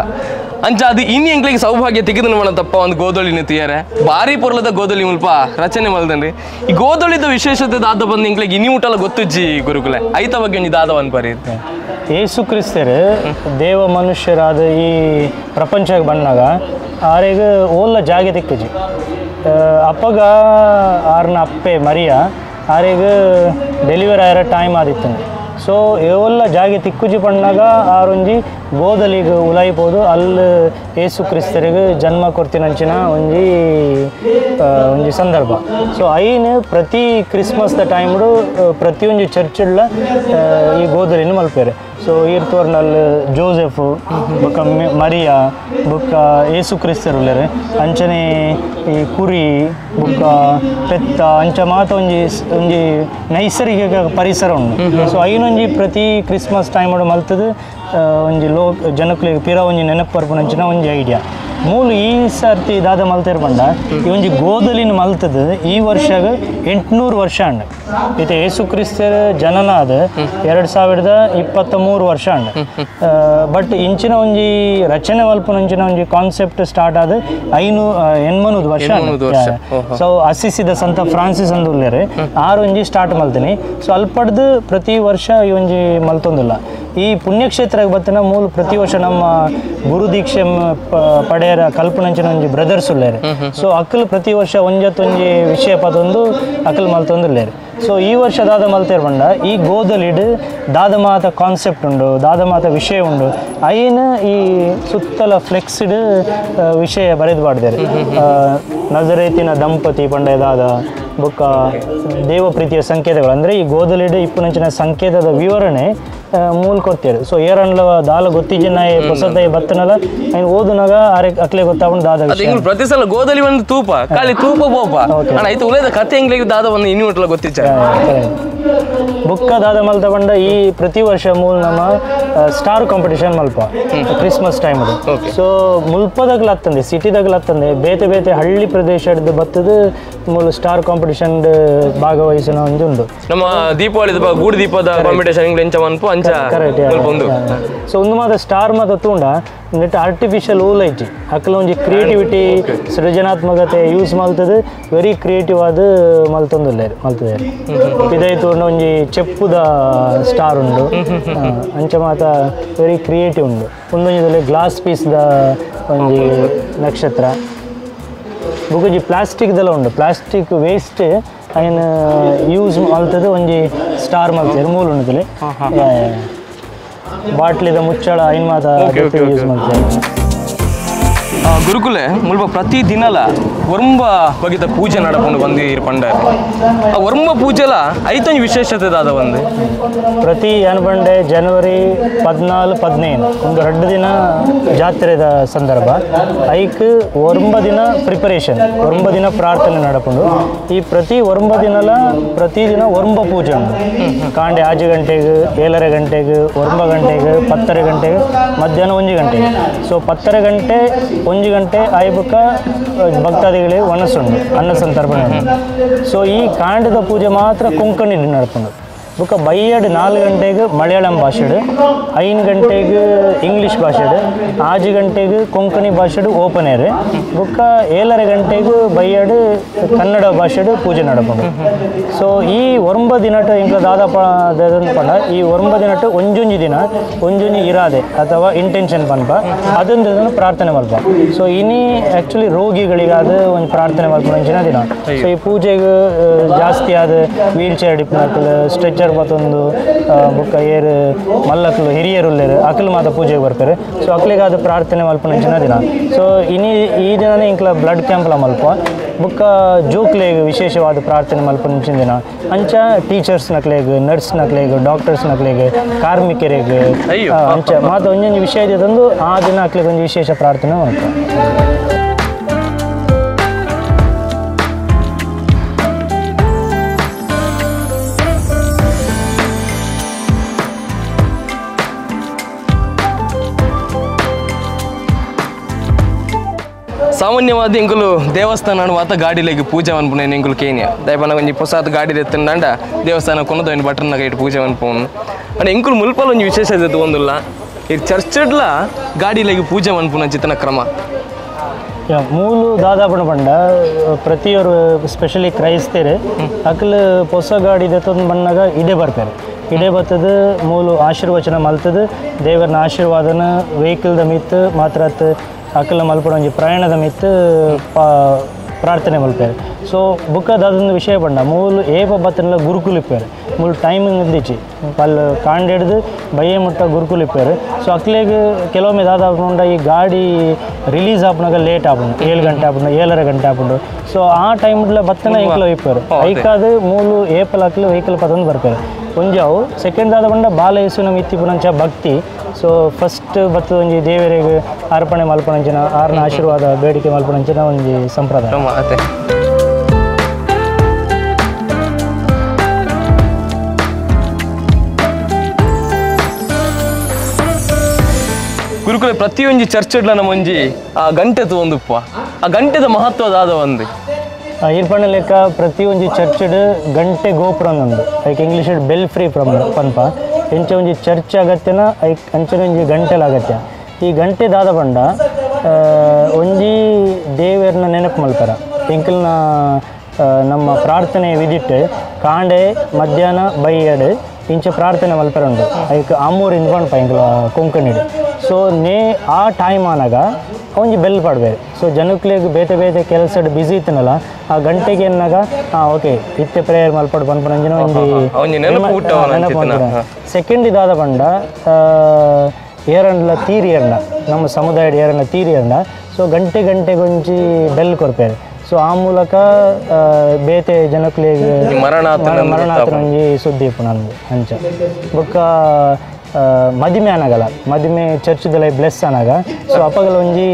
ಅಂಚ ಅದು ಇನ್ನು ಎಂಕ್ಲಿಗೆ ಸೌಭಾಗ್ಯ ತೆಗೆದು ನಮ್ಮ ತಪ್ಪ ಒಂದು ಗೋದೊಳಿನ ತೀಯರೆ ಭಾರಿ ಪೊರ್ಲದ ಗೋದೊಳಿ ಮುಲ್ಪ ರಚನೆ ಮಲ್ದನ್ರಿ. ಈ ಗೋದೊಳಿದ ವಿಶೇಷತೆ ದಾದ ಬಂದು ಎಂಕ್ಲಿಗೆ ಇನಿ ಊಟಲ ಗೊತ್ತುಜ್ಜಿ ಗುರುಕುಲೆ ಐತ ಬಗ್ಗೆ ಒಂಜಿ ದಾದ ಒಂದು ಪರಿ. ಯೇಸು ಕ್ರಿಸ್ತರು ದೇವ ಮನುಷ್ಯರಾದ ಈ ಪ್ರಪಂಚಕ್ಕೆ ಬಂದಾಗ ಆರೆಗ್ ಓಲ್ಲ ಜಾಗೆ ತಿಕ್ಕುಜಿ. ಅಪ್ಪಗ ಆರ್ನ ಅಪ್ಪೆ ಮರಿಯ ಆರೆಗ್ ಡೆಲಿವರಿ ಆಯಿರ ಟೈಮ್ ಆದಿತ್ತು. ಸೊ ಏವಲ್ಲ ಜಾಗೆ ತಿಕ್ಕುಜಿ ಪಣ್ಣಾಗ ಆರೊಂಜಿ ಗೋದಲಿಗೆ ಉಲಾಯಿಪೋದು ಅಲ್ಲಿ ಯೇಸು ಕ್ರಿಸ್ತರಿಗೆ ಜನ್ಮ ಕೊಡ್ತಿನಂಚಿನ ಒಂಜಿ ಒಂಜಿ ಸಂದರ್ಭ. ಸೊ ಐನ್ ಪ್ರತಿ ಕ್ರಿಸ್ಮಸ್ದ ಟೈಮ್ಡು ಪ್ರತಿಯೊಂಜಿ ಚರ್ಚ್ಡ್ಲ ಈ ಗೋದಲಿನ ಮಲ್ಪೇರೆ. ಸೊ ಈರ್ತೋರ್ನಲ್ಲಿ ಜೋಸೆಫ್ ಬೊಕ್ಕ ಮರಿಯಾ ಬೊಕ್ಕ ಯೇಸು ಕ್ರಿಸ್ತರು ಉಲ್ಲೆರ್ ಅಂಚನೆ ಈ ಕುರಿ ಬೊಕ್ಕ ಪೆತ್ತ ಅಂಚ ಮಾತ ಒಂಜಿ ಒಂಜಿ ನೈಸರ್ಗಿಕ ಪರಿಸರ ಉಂಡು. ಸೊ ಐನೊಂಜಿ ಪ್ರತಿ ಕ್ರಿಸ್ಮಸ್ ಟೈಮ್ ಮಲ್ತದು ಒಂಜಿ ಲೋಕ ಜನಕ್ಲೆಗ್ ಪಿರ ಒಂಜಿ ನೆನಪು ಬರ್ಪುನಂಚಿನ ಒಂಜಿ ಐಡಿಯಾ. ಮೂಲು ಈ ಸರ್ತಿ ದಾದ ಮಲ್ತೇರ್ ಪಂಡ ಈ ಒಂಜಿ ಗೋದಲಿನ ಮಲ್ತದು ಈ ವರ್ಷಗ 800 ವರ್ಷ ಅಂಡ್. ಇತ್ತೆ ಯೇಸು ಕ್ರಿಸ್ತರ ಜನನ ಆದ 2023 ವರ್ಷ ಅಂಡ್. ಬಟ್ ಇಂಚಿನ ಒಂಜಿ ರಚನೆ ಮಲ್ಪುನಂಚಿನ ಒಂಜಿ ಕಾನ್ಸೆಪ್ಟ್ ಸ್ಟಾರ್ಟ್ ಆದ 580 ವರ್ಷ. ಸೊ ಅಸಿಸಿದ ಸಂತ ಫ್ರಾನ್ಸಿಸ್ ಅಂದ್ ಉಲ್ಲೆರ್ ಆರೊಂಜಿ ಸ್ಟಾರ್ಟ್ ಮಲ್ತೀನಿ. ಸೊ ಅಲ್ಪಡ್ದು ಪ್ರತಿ ವರ್ಷ ಈ ಒಂಜಿ ಮಲ್ತೊಂದುಲ್ಲ. ಈ ಪುಣ್ಯಕ್ಷೇತ್ರಕ್ಕೆ ಬತ್ತಿನ ಮೂಲ ಪ್ರತಿ ವರ್ಷ ನಮ್ಮ ಗುರು ದೀಕ್ಷೆ ಪಡೆಯರ ಕಲ್ಪನಂಚಿನ ಒಂಜಿ ಬ್ರದರ್ಸ್ ಉಲ್ಲೇರು. ಸೊ ಅಕ್ಕಲು ಪ್ರತಿ ವರ್ಷ ಒಂಜತ್ತೊಂಜಿ ವಿಷಯ ಪದೊಂದು ಅಕ್ಕಲು ಮಲ್ತೊಂದುಲ್ಲೇರು. ಸೊ ಈ ವರ್ಷ ದಾದ ಮಲ್ತೇರ್ ಪಂಡ ಈ ಗೋದಲಿಡ್ ದಾದ ಮಾತ ಕಾನ್ಸೆಪ್ಟ್ ಉಂಡು, ದಾದ ಮಾತ ವಿಷಯ ಉಂಡು. ಐನ ಈ ಸುತ್ತಲ ಫ್ಲೆಕ್ಸ್ಡ್ ವಿಷಯ ಬರೆದು ಪಾಡ್ದೇರು. ನಜರೇತಿನ ದಂಪತಿ ಪಂಡ ದಾದ ಬೊಕ್ಕ ದೇವಪ್ರೀತಿಯ ಸಂಕೇತಗಳು ಅಂದರೆ ಈ ಗೋದಲಿಡ್ ಇಪ್ಪುನಂಚಿನ ಸಂಕೇತದ ವಿವರಣೆ ಮೂಲ ಕೊಡ್ತೇವೆ. ಸೊ ಏರನ್ಲ ದಾಲ ಗೊತ್ತಿಜಿನ ಹೊಸತೈ ಬತ್ತನಲ್ಲ ಐನ್ ಓದುನಾಗ ಆರೆ ಅಕ್ಲೆ ಗೊತ್ತಾವಣ ದಾದ ಪ್ರತಿ ಸಲ ಗೋದಲಿ ಒಂದು ತೂಪ ಖಾಲಿ ತೂಪ ಬೋಪ ಅಣ್ಣ ಐತು ಉಲೇದ ಕತೆ ಎಂಗ್ಲಿಗೆ ದಾದ ಒಂದು ಇನ್ನೂ ಒಟ್ಲ ಗೊತ್ತಿಚ್ಚ ಬುಕ್ಕ ದಾದ ಮಲ್ತ ಬಂಡ ಈ ಪ್ರತಿ ವರ್ಷ ಮೂಲ ನಮ್ಮ ಸ್ಟಾರ್ ಕಾಂಪಿಟಿಷನ್ ಮಲ್ಪ Christmas time. So ಮುಲ್ಪದಾಗಲ ಹತ್ತಂದೆ ಸಿಟಿದಾಗಲ ಹತ್ತಂದೆ ಬೇತೆ ಬೇತೆ ಹಳ್ಳಿ ಪ್ರದೇಶದ ಬತ್ತದ ಮೂಲ ಸ್ಟಾರ್ ಕಾಂಪಿಟಿಷನ್ ಭಾಗವಹಿಸಿನ ಒಂದು ಉಂಡು. ನಮ್ಮ ದೀಪಾವಳಿ ಗೂಡು ದೀಪದ ಕಾಂಪಿಟಿಷನ್ ಎಂಚ ಮನ್ಪು ಅಂಚ ಉಂಡು. ಸೊ ಒಂದು ಮಾತ ಸ್ಟಾರ್ ಮಾತ ತೂಂಡ ನೆಟ್ ಆರ್ಟಿಫಿಷಿಯಲ್ ಊಲ ಐತಿ ಅಕ್ಕಲ ಒಂಜಿ ಕ್ರಿಯೇಟಿವಿಟಿ ಸೃಜನಾತ್ಮಕತೆ ಯೂಸ್ ಮಲ್ತದ ವೆರಿ ಕ್ರಿಯೇಟಿವ್ ಆದ ಮಲ್ತೊಂದುಲ್ಲೇರು ಮಲ್ತದೆ. ಪಿದೈ ತೂಂಡ ಒಂಜಿ ಚೆಪ್ಪುದ ಸ್ಟಾರ್ ಉಂಡು ಅಂಚ ಮಾತ ವೆರಿ ಕ್ರಿಯೇಟಿವ್ ಉಂಡು. ಒಂದೊಂಜಿ ಗ್ಲಾಸ್ ಪೀಸ್ದ ಒಂಜಿ ನಕ್ಷತ್ರ ಬೊಕೊಂಜಿ ಪ್ಲಾಸ್ಟಿಕ್ದೆಲ್ಲ ಉಂಡು. ಪ್ಲಾಸ್ಟಿಕ್ ವೇಸ್ಟ್ ಐನ್ ಯೂಸ್ ಮಲ್ತದ ಒಂಜಿ ಸ್ಟಾರ್ ಮಲ್ತೇರು ಮೂಲ ಉಂಡುತ್ತಲೆ ಬಾಟ್ಲಿದ ಮುಚ್ಚಳ ಐನ್ ಮಾತ ಯೂಸ್ ಮಾಡ್ತೇವೆ. ಗುರುಕುಲೆ ಮುಲ್ಪ ಪ್ರತಿ ದಿನಲ ವರ್ಂಬ ಬಗೆತ ಪೂಜೆ ನಡಕೊಂಡು ಬಂದು ಪಂಡ ಆ ವರ್ಂಬ ಪೂಜೆಲ ಐತೊಂಜಿ ವಿಶೇಷತೆ ದಾದ ಒಂದು ಪ್ರತಿ ಅನ್ಬಂಡೆ ಜನವರಿ 14, 15 ಒಂದು 2 ದಿನ ಜಾತ್ರೆದ ಸಂದರ್ಭ ಐಕ್ ವರ್ಂಬ ದಿನ ಪ್ರಿಪರೇಷನ್ ವರ್ಂಬ ದಿನ ಪ್ರಾರ್ಥನೆ ನಡಕೊಂಡು ಈ ಪ್ರತಿ ವರ್ಂಬ ದಿನಲ ಪ್ರತಿದಿನ ವರ್ಂಬ ಪೂಜೆ ಉಂಟು. ಕಾಂಡೆ 5 ಗಂಟೆಗೆ 7:30 ಗಂಟೆಗೆ 9 ಗಂಟೆಗೆ 10:30 ಗಂಟೆಗೆ ಮಧ್ಯಾಹ್ನ 1 ಗಂಟೆಗೆ. ಸೊ 10:30 ಗಂಟೆ 1 ಗಂಟೆ ಆಯ್ಬಕ್ಕ ಭಕ್ತಾದಿಗಳಿಗೆ ಒಣಸುಂಡು ಅನ್ನ ಸಂತರ್ಪಣೆ. ಸೊ ಈ ಕಾಂಡದ ಪೂಜೆ ಮಾತ್ರ ಕೊಂಕಣಿ ನಡ್ಕೊಂಡು ಬೊಕ್ಕ ಬೈಯಡ್ 4 ಗಂಟೆಗೆ ಮಲಯಾಳಂ ಭಾಷೆಡು, 5 ಗಂಟೆಗೆ ಇಂಗ್ಲೀಷ್ ಭಾಷೆಡು, 6 ಗಂಟೆಗೆ ಕೊಂಕಣಿ ಭಾಷೆಡು ಓಪನ್ ಏರ್, ಬೊಕ್ಕ 7:30 ಗಂಟೆಗೆ ಬೈಯಡ್ ಕನ್ನಡ ಭಾಷೆಡು ಪೂಜೆ ನಡ್ಕೊಂಡು. ಸೊ ಈ 9 ದಿನಟ ಇಂಕ ದಾದಪ್ಪ ಪಂಡ ಈ 9 ದಿನಟ ಒಂಜೊಂಜಿ ದಿನ ಒಂಜೊಂಜಿ ಇರಾದೆ ಅಥವಾ ಇಂಟೆನ್ಷನ್ ಪನ್ಪ ಅದೊಂದು ಪ್ರಾರ್ಥನೆ ಮಲ್ಪ. ಸೊ ಇನಿ ಆ್ಯಕ್ಚುಲಿ ರೋಗಿಗಳಿಗಾದ ಒಂದು ಪ್ರಾರ್ಥನೆ ಮಲ್ಪುನಂಚಿನ ದಿನ. ಸೊ ಈ ಪೂಜೆಗೆ ಜಾಸ್ತಿ ಆದ ವೀಲ್ ಚೇರ್ ಡಿಪ್ನಕ್ಲು ಸ್ಟ್ರೆಚರ್ ಮತ್ತೊಂದು ಬೊಕ್ಕ ಏರು ಮಲ್ಲಕ್ಲು ಹಿರಿಯರು ಉಲ್ಲೇರು ಅಕ್ಲು ಮಾತ ಪೂಜೆಗೆ ಬರ್ತಾರೆ. ಸೊ ಅಕ್ಲಿಗಾದ ಪ್ರಾರ್ಥನೆ ಮಲ್ಪುನಂಚಿನ ದಿನ. ಸೊ ಇನಿ ಈ ದಿನನೇ ಇಂಕ್ಲ ಬ್ಲಡ್ ಕ್ಯಾಂಪ್ಲ ಮಲ್ಪ ಬೊಕ್ಕ ಜೋಕ್ಲೆಗ್ ವಿಶೇಷವಾದ ಪ್ರಾರ್ಥನೆ ಮಲ್ಪುನಂಚಿನ ದಿನ. ಅಂಚ ಟೀಚರ್ಸ್ ನಕ್ಲೆಗ್, ನರ್ಸ್ ನಕ್ಲೆಗ್, ಡಾಕ್ಟರ್ಸ್ ನಕ್ಲೆಗ್, ಕಾರ್ಮಿಕರಿಗೆ ಅಂಚ ಮಾತ ಒಂಜೊಂಜಿ ವಿಷಯ ತಂದು ಆ ದಿನ ಅಕ್ಲೆಗ್ ಒಂಜಿ ವಿಶೇಷ ಪ್ರಾರ್ಥನೆ ಮಲ್ಪ. ಸಾಮಾನ್ಯವಾದ ಎಂಕುಲು ದೇವಸ್ಥಾನ ಮಾತ ಗಾಡಿಲೆಗ್ ಪೂಜೆ ಮನ್ಪುನ ಎಂಕುಲು ಕೇನಿಯ ದಯಪನ ಒಂಜಿ ಪೊಸಾತ್ ಗಾಡಿ ಎತ್ತಂಡ ದೇವಸ್ಥಾನ ಕೊನದ ಬಟನ್ ಇಟ್ಟು ಪೂಜೆ ಮನ್ಪುನು. ಅಂಡ್ ಎಂಕುಲು ಮುಲ್ಪಲ ಒಂಜಿ ವಿಶೇಷತೆ ತೂವೊಂದುಲ್ಲ. ಈ ಚರ್ಚ್ಡ್ಲ ಗಾಡಿಲೆಗ್ ಪೂಜೆ ಮನ್ಪುನ ಚಿತ್ತನ ಕ್ರಮ ಮೂಲು ದಾದಾಪಣ ಪಂಡ ಪ್ರತಿಯೊರು ಸ್ಪೆಷಲಿ ಕ್ರೈಸ್ತರು ಅಕಲ್ ಪೊಸ ಗಾಡಿ ದೆತ್ತೊಂದು ಬಣ್ಣಾಗ ಇಡೆ ಬರ್ತಾರೆ ಇಡೆ ಬತ್ತದು ಮೂಲು ಆಶೀರ್ವಚನ ಮಲ್ತದು ದೇವರನ ಆಶೀರ್ವಾದನ ವೆಹಿಕಲ್ದ ಮಿತ್ತು ಮಾತ್ರ ಅಕಲ ಮಲ್ಪಡ ಒಂಜಿ ಪ್ರಯಾಣದ ಮಿತ್ತು ಪ್ರಾರ್ಥನೆ ಮಲ್ಪೇರು ಸೊ ಬುಕ್ಕ ದಾದೊಂದು ವಿಷಯ ಪಂಡ ಮೂಲು ಏಪ ಬತ್ತನೆಲ್ಲ ಗುರುಕುಲು ಇಪ್ಪೇರು ಮೂಲು ಟೈಮಿಂಗ್ ಇಂದಿಚ್ಚಿ ಪಲ್ ಕಾಂಡ್ ಹಿಡ್ದು ಬಯ್ಯೆ ಮುಟ್ಟ ಗುರುಕುಲು ಇಪ್ಪೇರು ಸೊ ಅಕ್ಲೆಗ್ ಕೆಲವೊಮ್ಮೆ ದಾದ ಆಪುಂಡ ಈ ಗಾಡಿ ರಿಲೀಸ್ ಆಪುನಾಗ ಲೇಟ್ ಆಪುಂಡು 7 ಗಂಟೆ ಆಪುಂಡು 7.5 ಗಂಟೆ ಆಪುಂಡು ಸೊ ಆ ಟೈಮ್ಡ್ಲ ಬತ್ತನ ಎಂಕ್ಲ ಇಪ್ಪೇರು ಐಕಾದ ಮೂಲು ಏಪಲ್ ಅಕ್ಲು ವೆಹಿಕಲ್ ಪತ್ತೊಂದು ಬರ್ಪೇರು ಒಂಜಾವು ಸೆಕೆಂಡ್ ದಾದ ಪಂಡ ಬಾಲಯೇಸುನ ಮಿತ್ತಿಪುನಂಚ ಭಕ್ತಿ ಸೊ ಫಸ್ಟ್ ಬತ್ತು ಒಂಜಿ ದೇವರಿಗೆ ಅರ್ಪಣೆ ಮಲ್ಪಣಂಚಿನ ಆರ್ನ ಆಶೀರ್ವಾದ ಬೇಡಿಕೆ ಮಲ್ಪಣಂಚಿನ ಒಂಜಿ ಸಂಪ್ರದಾಯ ಗುರುಕುಲ ಪ್ರತಿಯೊಂಜಿ ಚರ್ಚ್ಡ್ಲ ನಮ್ಮೊಂಜಿ ಆ ಗಂಟೆ ತಗೊಂದುಪ್ಪ ಆ ಗಂಟೆದ ಮಹತ್ವದಾದ ಒಂದು ಈರ್ಪಣ್ಣ ಲೆಕ್ಕ ಪ್ರತಿಯೊಂಜಿ ಚರ್ಚ್ಡ್ ಗಂಟೆ ಗೋಪುರ ಒಂದೊಂದು ಐಕ್ English bell free ಪನ್ಪ ಎಂಚ ಒಂಜಿ ಚರ್ಚ್ ಅಗತ್ಯನ ಐಕ್ ಅಂಚನೆ ಒಂಜಿ ಗಂಟೆಲ ಅಗತ್ಯ ಈ ಗಂಟೆ ದಾದ ಪಂಡ ಒಂಜಿ ದೇವರನ್ನ ನೆನಪು ಮಲ್ಪರ ಎಂಕಲ್ನ ನಮ್ಮ ಪ್ರಾರ್ಥನೆ ವಿಧಿಟ್ಟು ಕಾಂಡೆ ಮಧ್ಯಾಹ್ನ ಬೈಯಡು ಇಂಚ ಪ್ರಾರ್ಥನೆ ಮಲ್ಪರ ಉಂಡು ಐಕ್ ಆಮೂರು ಇಂದ್ಪಂಪ ಎಂಕಲ ಕೊಂಕಣಿಡು ಸೊ ನೇ ಆ ಟೈಮ್ ಆನಾಗ ಒಂಜಿ ಬೆಲ್ ಪಾಡ್ಬೇಕು ಸೊ ಜನಕ್ಲೆಗ್ ಬೇತೆ ಬೇತೆ ಕೆಲಸಡ್ ಬಿಸಿ ಇತ್ತನಲ್ಲ ಆ ಗಂಟೆಗೆ ಎನ್ನಾಗ ಹಾಂ ಓಕೆ ಇತ್ತೆ ಪ್ರೇಯರ್ ಮಲ್ಪಡು ಪನ್ಪುನಂಚಿನ ಒಂಜಿ ನೆನಪು ಸೆಕೆಂಡ್ ಇದಾದ ಪಂಡ ಏರಂಡ್ಲ ತೀರಿ ಏರಂಡ ನಮ್ಮ ಸಮುದಾಯದ ಏರಂಡ ತೀರಿ ಏರಂಡ ಸೊ ಗಂಟೆ ಗಂಟೆಗೊಂಜಿ ಬೆಲ್ ಕೊರ್ಪೇರು ಸೊ ಆ ಮೂಲಕ ಬೇತೆ ಜನಕ್ಲೆಗ್ ಮರಣಾತನ ಒಂಜಿ ಸುದ್ದಿ ಇಪ್ಪುನ ಅಂಚ ಬೊಕ್ಕ ಮದಿಮೆ ಆನಾಗಲ್ಲ ಮದಿಮೆ ಚರ್ಚ್ದಲ್ಲ ಬ್ಲೆಸ್ ಆನಾಗ ಸೊ ಅಪ್ಪಗಲ ಒಂಜಿ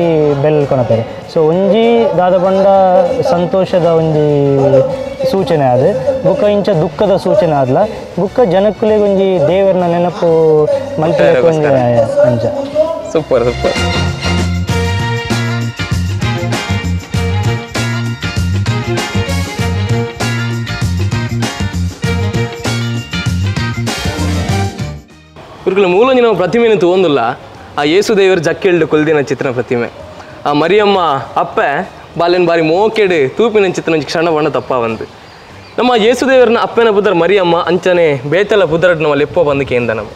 ಬೆಲ್ ಕೊನಪೇರು ಸೊ ಒಂಜಿ ದಾದ ಪಂಡ ಸಂತೋಷದ ಒಂಜಿ ಸೂಚನೆ ಅದು ಬುಕ್ಕ ಇಂಚ ದುಃಖದ ಸೂಚನೆ ಆದ್ಲ ಬುಕ್ಕ ಜನಕ್ಕುಲೆಗ್ ಒಂಜಿ ದೇವರನ್ನ ನೆನಪು ಮಲ್ಪೆರೆ ಒಂಜಿ ಅಂಚ ಸೂಪರ್ ಸೂಪರ್ ಗುರುಕುಲ ಮೂಲೊಂಜಿ ನಾವು ಪ್ರತಿಮೆಯನ್ನು ತಗೊಂದಿಲ್ಲ ಆ ಯೇಸುದೇವರ ಜಕ್ಕೆಲ್ಡು ಕೊಲ್ದಿನ ಚಿತ್ರ ಪ್ರತಿಮೆ ಆ ಮರಿಯಮ್ಮ ಅಪ್ಪೆ ಬಾಲ್ಯನ ಬಾರಿ ಮೋಕೆಡು ತೂಪಿನ ಚಿತ್ರ ಒಂಜಿ ಕ್ಷಣ ಬಣ್ಣ ತಪ್ಪ ಬಂದು ನಮ್ಮ ಯೇಸುದೇವರನ್ನ ಅಪ್ಪನ ಪುದರ್ ಮರಿಯಮ್ಮ ಅಂಚನೆ ಬೇತಲ ಪುದರಡ್ ನಮ್ಮ ಲೆಪ್ಪ ಬಂದು ಕೇಂದ ನಮ್ಮ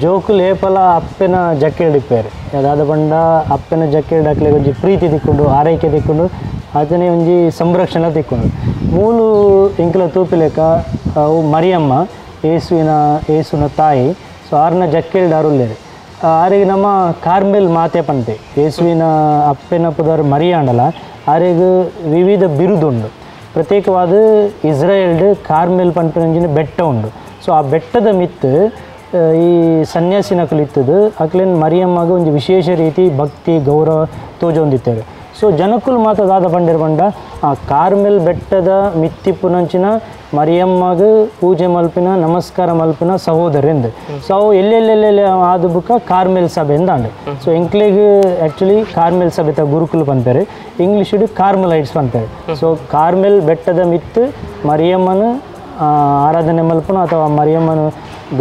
ಜೋಕುಲು ಏಪಲ ಅಪ್ಪೆನ ಜಕ್ಕೆಲ್ಡು ಇಪ್ಪೇರು ಅದಾದ ಪಂಡ ಅಪ್ಪೆನ ಜಕ್ಕೆಲ್ಡು ಅಕ್ಲೆಗ್ ಒಂಜಿ ಪ್ರೀತಿ ತಿಕ್ಕೊಂಡು ಆರೈಕೆ ತಿಕ್ಕೊಂಡು ಆತನೇ ಒಂಜಿ ಸಂರಕ್ಷಣೆ ತಿಕ್ಕೊಂಡು ಮೂಲು ಎಂಕಲ ತೂಪಿಲೆಕ್ಕ ಅವು ಮರಿಯಮ್ಮ ಯೇಸುವಿನ ತಾಯಿ ಸೊ ಆರ್ನ ಜಕ್ಕೆಲ್ಡ್ ಅರುಲ್ಲೇರು ಆರಿಗೆ ನಮ್ಮ ಕಾರ್ಮೆಲ್ ಮಾತೆ ಪಂತೆ ಯೇಸುವಿನ ಅಪ್ಪೆನ ಪುದರ್ ಮರಿಯಾಂಡಲ ಆರಿಗೆ ವಿವಿಧ ಬಿರುದುಂಡು ಪ್ರತ್ಯೇಕವಾದ ಇಸ್ರೇಲ್ಡ್ ಕಾರ್ಮೆಲ್ ಪನ್ಪಿನಂಚಿನ ಬೆಟ್ಟ ಉಂಡು ಸೊ ಆ ಬೆಟ್ಟದ ಮಿತ್ತು ಈ ಸನ್ಯಾಸಿನ ಅಕುಲು ಅಕ್ಲೇನ್ ಮರಿಯಮ್ಮಗ ಒಂಜಿ ವಿಶೇಷ ರೀತಿ ಭಕ್ತಿ ಗೌರವ ತೋಜೊಂದಿತ್ತಾರೆ ಸೊ ಜನಕ್ಕುಲು ಮಾತ್ರ ದಾದ ಪಂಡೇರು ಪಂಡ ಆ ಕಾರ್ಮೆಲ್ ಬೆಟ್ಟದ ಮಿತ್ತಿಪ್ಪುನಂಚಿನ ಮರಿಯಮ್ಮಗ ಪೂಜೆ ಮಲ್ಪಿನ ನಮಸ್ಕಾರ ಮಲ್ಪಿನ ಸಹೋದರಿಂದ ಸೊ ಅವು ಎಲ್ಲೆಲ್ಲೆಲ್ಲೆಲ್ಲ ಆದ ಬುಕ್ಕ ಕಾರ್ಮೆಲ್ ಸಭೆ ಎಂದಾಂಡು ಸೊ ಎಂಕ್ಲೆಗ್ ಆ್ಯಕ್ಚುಲಿ ಕಾರ್ಮೆಲ್ ಸಭೆತ ಗುರುಕುಲು ಪನ್ಪೇರು ಇಂಗ್ಲೀಷ್ ಕಾರ್ಮಲೈಟ್ಸ್ ಪನ್ಪೇರು ಸೊ ಕಾರ್ಮೆಲ್ ಬೆಟ್ಟದ ಮಿತ್ತು ಮರಿಯಮ್ಮನ ಆರಾಧನೆ ಮಲ್ಪನ ಅಥವಾ ಮರಿಯಮ್ಮನ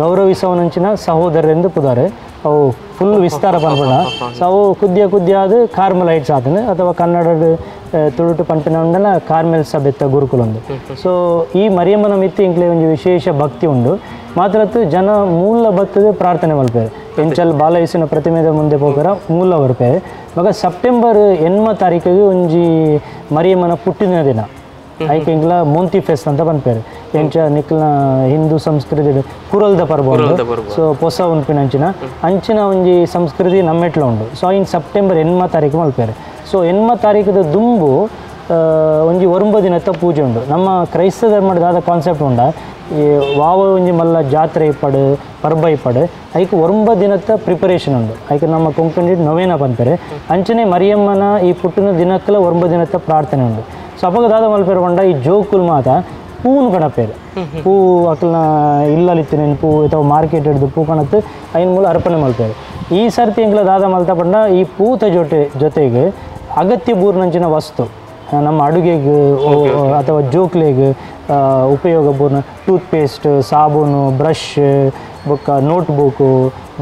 ಗೌರವಿಸವನಂಚಿನ ಸಹೋದರರೆಂದು ಪುದಾರೆ ಅವು ಫುಲ್ ವಿಸ್ತಾರ ಪನ್ಪುಣ ಸೊ ಅವು ಕುದ್ಯ ಕುದ್ಯ ಅದು ಕಾರ್ಮಲೈಟ್ಸ್ ಆತನ ಅಥವಾ ಕನ್ನಡದ ತುಳುಟು ಪನ್ಪಿನ ಉಂಡಲ ಕಾರ್ಮೆಲ್ ಸಭೆತ್ತ ಗುರುಕುಲೊಂದು ಸೊ ಈ ಮರಿಯಮ್ಮನ ಮಿತ್ತು ಇಂಕ್ಲೆ ಒಂಜಿ ವಿಶೇಷ ಭಕ್ತಿ ಉಂಡು ಮಾತ್ರ ಜನ ಮೂಲ ಬತ್ತದ ಪ್ರಾರ್ಥನೆ ಮಲ್ಪೇರು ಎಂಚಲ್ ಬಾಲಯೇಸುನ ಪ್ರತಿಮೆದ ಮುಂದೆ ಪೋಕರ ಮೂಲ ಬರ್ಪೇರು ಮಗ ಸೆಪ್ಟೆಂಬರ್ 8 ತಾರೀಕಿಗೆ ಒಂಜಿ ಮರಿಯಮ್ಮನ ಪುಟ್ಟಿನ ದಿನ ಐಕ್ ಎಂಕ್ಲ ಮೋಂತಿ ಫೆಸ್ಟ್ ಅಂತ ಪನ್ಪೇರು ಎಂಚ ನಿಕ್ಲ ಹಿಂದೂ ಸಂಸ್ಕೃತಿ ಕುರಲ್ದ ಪರ್ಬ ಸೊ ಪೊಸ ಉನ್ಪಿನ ಅಂಚಿನ ಅಂಚಿನ ಒಂಜಿ ಸಂಸ್ಕೃತಿ ನಮ್ಮೆಟ್ಲ ಉಂಡು ಸೊ ಇನ್ ಸೆಪ್ಟೆಂಬರ್ 8 ತಾರೀಕು ಮಲ್ಪೇರು ಸೊ 8 ತಾರೀಕದ ದುಂಬು ಒಂಜಿ 9 ದಿನದ ಪೂಜೆ ಉಂಡು ನಮ್ಮ ಕ್ರೈಸ್ತ ಧರ್ಮದ ಕಾನ್ಸೆಪ್ಟ್ ಉಂಡ ಈ ವಾವ ಒಂಜಿ ಮಲ್ಲ ಜಾತ್ರೆ ಇಪ್ಪಡು ಪರ್ಬ ಇಪ್ಪಡು ಐಕ್ 9 ದಿನದ ಪ್ರಿಪರೇಷನ್ ಉಂಡು ಐಕ್ ನಮ್ಮ ಕೊಂಕಣಿ ನೊವೇನ ಪನ್ಪೇರು ಅಂಚನೆ ಮರಿಯಮ್ಮನ ಈ ಪುಟ್ಟಿನ ದಿನಕ್ಕೆಲ್ಲ 9 ದಿನದ ಪ್ರಾರ್ಥನೆ ಉಂಡು ಸೊ ಅಪಗ ದಾದ ಮಲ್ಪೇರು ಪಂಡ ಈ ಜೋಕುಲು ಮಾತ ಪೂನು ಕಣಪೇರು ಪೂ ಅಕ್ಲನ ಇಲ್ಲಲಿತ್ತಿನ ಪೂ ಅಥವಾ ಮಾರ್ಕೆಟ್ ಹಿಡಿದು ಪೂ ಕಣತ್ತು ಐನ್ ಮೂಲ ಅರ್ಪಣೆ ಮಲ್ಪೇರು ಈ ಸರ್ತಿ ಎಂಕ್ಲ ದಾದ ಮಲ್ತ ಪಂಡ ಈ ಪೂತ ಜೊತೆಗೆ ಅಗತ್ಯ ಬೂರ್ನಂಚಿನ ವಸ್ತು ನಮ್ಮ ಅಡುಗೆಗೆ ಅಥವಾ ಜೋಕ್ಲೆಗೆ ಉಪಯೋಗ ಬೂರ್ನ ಟೂತ್ ಪೇಸ್ಟ್ ಸಾಬೂನು ಬ್ರಷ್ ಬೊಕ್ಕ ನೋಟ್ ಬುಕ್ಕು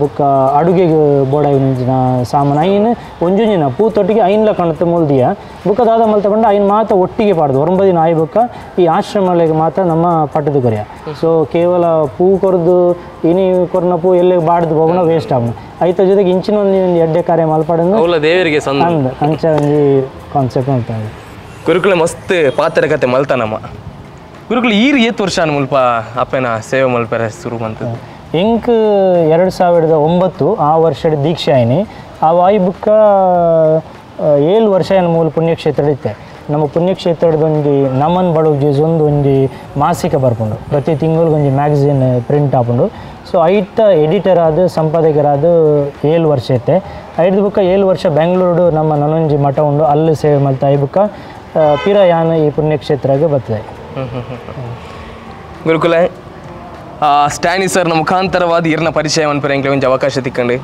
ಬೊಕ್ಕ ಅಡುಗೆಗೆ ಬೋಡಾಯಿನ ಸಾಮಾನು ಐನ್ ಒಂಜೊಂಜಿನ ಪೂ ತೊಟ್ಟಿಗೆ ಐನ್ಲ ಕಣത്ത് ಮೂಲ್ದಿಯ ಬೊಕ್ಕ ದಾದ ಮಲ್ತ ಪಂಡ ಐನ್ ಮಾತ ಒಟ್ಟಿಗೆ ಪಾಡ್ದು 9 ದಿನ ಆಯಿ ಬೊಕ್ಕ ಈ ಆಶ್ರಮಗಳಿಗೆ ಮಾತ್ರ ನಮ್ಮ ಪಟ್ಟದ ಕೊರಿಯ. ಸೊ ಕೇವಲ ಪೂ ಕೊರ್ದು ಇನಿ ಕೊರ್ನ ಪೂ ಎಲ್ಲೆ ಬಾಡ್ದು ಹೋಗೋಣ ವೇಸ್ಟ್ ಆವಣ ಐತ ಜೊತೆಗೆ ಇಂಚಿನ ಒಂದು ಎಡ್ಡೆ ಕಾರ್ಯ ಮಲ್ಪಡನ್ನು ಅವಲ ದೇವರಿಗೆ ಸಂದ ಅಂಚ ಒಂಜಿ ಕಾನ್ಸೆಪ್ಟ್ ಮಲ್ತಾರೆ. ಗುರುಕುಲ ಮಸ್ತ್ ಪಾತ್ರ ಕತೆ ಮಲ್ತಾನಮ್ಮ. ಗುರುಕುಲ ಈರ್ ಏತ್ ವರ್ಷ ಮುಲ್ಪ ಅಪ್ಪನ ಸೇವೆ ಮಲ್ಪರೆ ಶುರು ಮಂತದ್ದು? ಇಂಕ್ 2009 ಆ ವರ್ಷದ ದೀಕ್ಷೆ ಆಯ್ನಿ. ಆ ವಾಯು ಬುಕ್ಕ 7 ವರ್ಷ ಏನು ಮೂಲ ಪುಣ್ಯಕ್ಷೇತ್ರ ಇತ್ತೆ. ನಮ್ಮ ಪುಣ್ಯಕ್ಷೇತ್ರದ ಒಂಜಿ ನಮನ್ ಬಡೋಜೀಸ್ ಒಂದು ಒಂಜಿ ಮಾಸಿಕ ಬರ್ಪುಂಡು, ಪ್ರತಿ ತಿಂಗಳಿಗೆ ಒಂಜಿ ಮ್ಯಾಗಝಿನ್ ಪ್ರಿಂಟ್ ಆಪುಂಡು. ಸೊ ಐತ ಎಡಿಟರ್ ಆದ ಸಂಪಾದಕರಾದ 7 ವರ್ಷ ಇತ್ತೆ. ಐದು ಬುಕ್ಕ 7 ವರ್ಷ ಬೆಂಗಳೂರು ನಮ್ಮ ನನೊಂಜಿ ಮಠ ಉಂಡು ಅಲ್ಲಿ ಸೇವೆ ಮಲ್ತ I ಬುಕ್ಕ ಪಿರ ಯಾನ ಈ ಪುಣ್ಯಕ್ಷೇತ್ರಗೆ ಬರ್ತದೆ. ಗುರುಕುಲ ಸ್ಟ್ಯಾನಿ ಸರ್ನ ಮುಖಾಂತರವಾದ ಇರ್ನ ಪರಿಚಯ ಮನ್ಪರೆ ಎಂಕ್ಲೆ ಒಂಜಿ ಅವಕಾಶ ತಿಕ್ಕಂಡು.